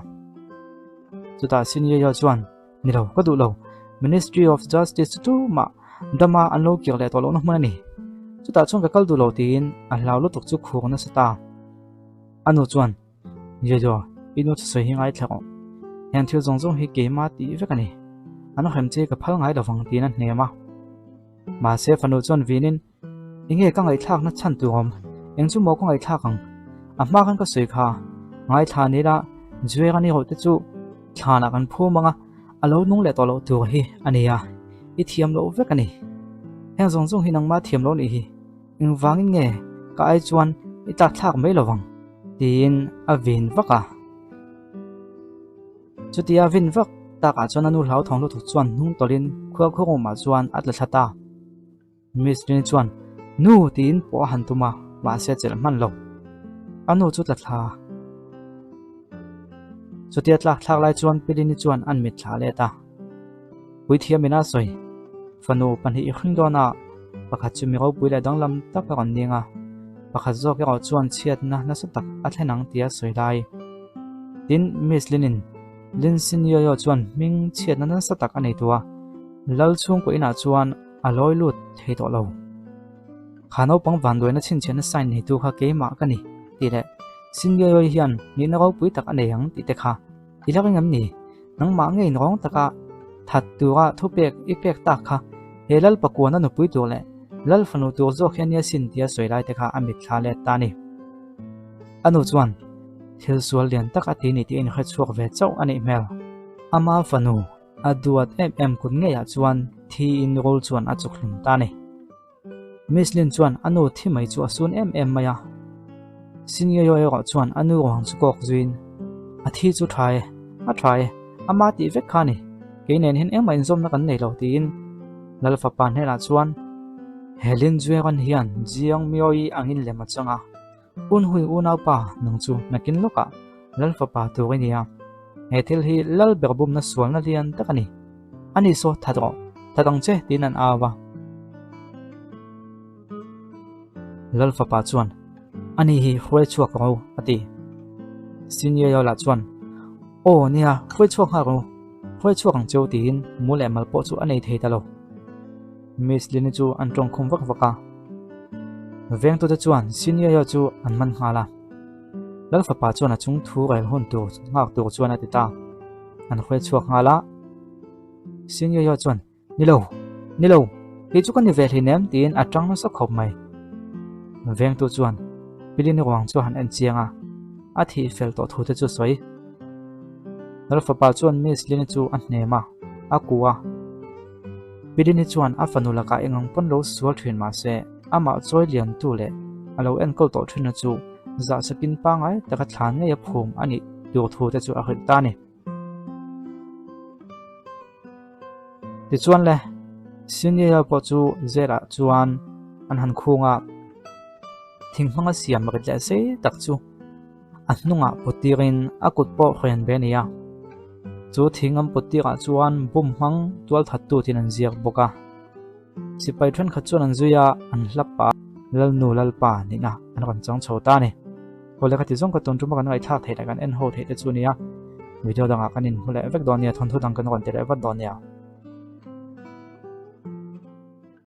Chutah Senior chuan Ni lo, ka duh lo. Ministry of Justice chu tumah dama an lo kir leh tawh lohna hmun a ni. Chutah chuan ka kal duh lo tiin a hlau lutuk chu khur nasa ta. A nu chuan, Jojo, i nu thusawi hi ngaithla rawh. Heng thil zawng zawng hi keimah tih vek a ni. An hrem che ka phal ngai lovang tiin a hnem a. Mahse fanu chuan vinin, Enge ka ngaihthlakna chhan tur awm? Eng chu maw ka ngaihthlak ang? A hma khan ka sawi kha, ngaithla ni la, Zuera ni rawh te chu thlanah kan phum ang a, a lo nung leh tawh loh tur hi a ni a, i thiam loh vek a ni. Heng zawng zawng hi nangmah thiam loh nih hi, engvangin nge ka ai chuan i tlakthlak mai lo vang? Tiin a vin vak a. Chutia vin vak takah chuan a nu hlauthawng lutuk chuan hnung tawlhin khua khaw room-ah chuan a tla thla ta. Miss Lin chuan, Nu! tiin pawh a han tum a, mahse a chelh hman lo. A nu chu tla thla. Chutia tlak thlak lai chuan Pi Lini chuan an mit thla let a. Puithiam in a sawi, Fanu pahnih i hring dawn a, pakhat chu mi ropui leh danglam tak a rawn ning a, pakhat zawk erawh chuan chhiatna nasa tak a thlen ang tia sawi lai. Tin, Miss Linin, Lin Sinyoyo chuan hming chhiatna nasa tak a nei tu a, Lal chhungkaw inah chuan a lawi lut thei tawh lo. Kha naupang vanduaina chhinchhiahna sign neitu kha keimah ka ni tih leh Sinyoyoi hian nihna ropui tak a nei ang tih te kha i la ring em ni? Nangmah ngei rawng taka that tura thupek i pek tak kha he Lal pakuana nupui tur leh Lal fanu tur zawk hi a nia sin tia sawi lai te kha a mitthla let ta a ni. A nu chuan thil sual lian tak a ti ni tih a inhre chhuak ve chauh a nih hmel. Ama fanu A duat em em kut ngeiah chuan thi in rul chuan a chuk hlum ta a ni. Miss Lin chuan a nu thi mai chu a sun em em mai a. Sinyoyo erawh chuan a nu ruang chu kawk zuiin, A thi chu tha e, a tha e, ama tih vek kha a ni, kei nen hian engmah inzawmna kan nei lo tiin Lal fapa hnenah chuan He Lin Jueran hian Jiang Miaoyi angin lem a chang a, Un hui unaupa nang chu nakin lawkah Lal fapa tur i nia. He thil hi Lal ber bumna sualna lian tak a ni. Ani saw that rawh, that ang che tiin an au a. Lal fapa chuan, Ani hi hruai chhuak rawh u, a ti. Senior Yola chuan, Aw nia, hruai chhuak nghal rawh u, hruai chhuak ang cheu tiin mu leh mal pawh chu a nei thei ta lo. Miss Lini chu an tawngkhum vak vak a. Vengtute chuan Senior Yo chu an man nghal a. Lal fapa chuan a chung thu rel hun tur nghak tur chuan a ti ta. An hruai chhuak nghal a. Senior Yo chuan, Ni lo, ni lo, kei chu ka ni ve hleinem tiin a tang nasa khawp mai. Vengtu chuan Pilini ruang chu a han en chiang a, a thih fel tawh thu te chu sawi. Lal fapa chuan Miss Lini chu a hnem a, a ku a. Pilini chuan a fanu lakah eng ang pawn lo sual thin mah se, amah chawi liantu leh a lo enkawl tawh thinna chu zahsakin pangngai taka thlan ngei a phum a nih tur thu te chu a hrilh ta a ni. Tichuan le, Senior pawh chu zelah chuan an han khung a, thing hmanga siam rit leh sei tak chu a hnungah put tirin a kut pawh hren ve a ni a. Chu thing an put tirah chuan bum hmang tual thattu tiin an ziak bawk a. Sipai thenkhat chuan an zui a, an hlap pah a, Lalnu Lalpa nihna an rawn chang chho ta a ni. Awle ka ti zawng ka tun tuma kan ngaihthlak theih leh kan en ho theih te chu a ni a, video dangah kan inhmu leh vek dawn nia, thawnthu dang kan rawn ti leh vat dawn nia.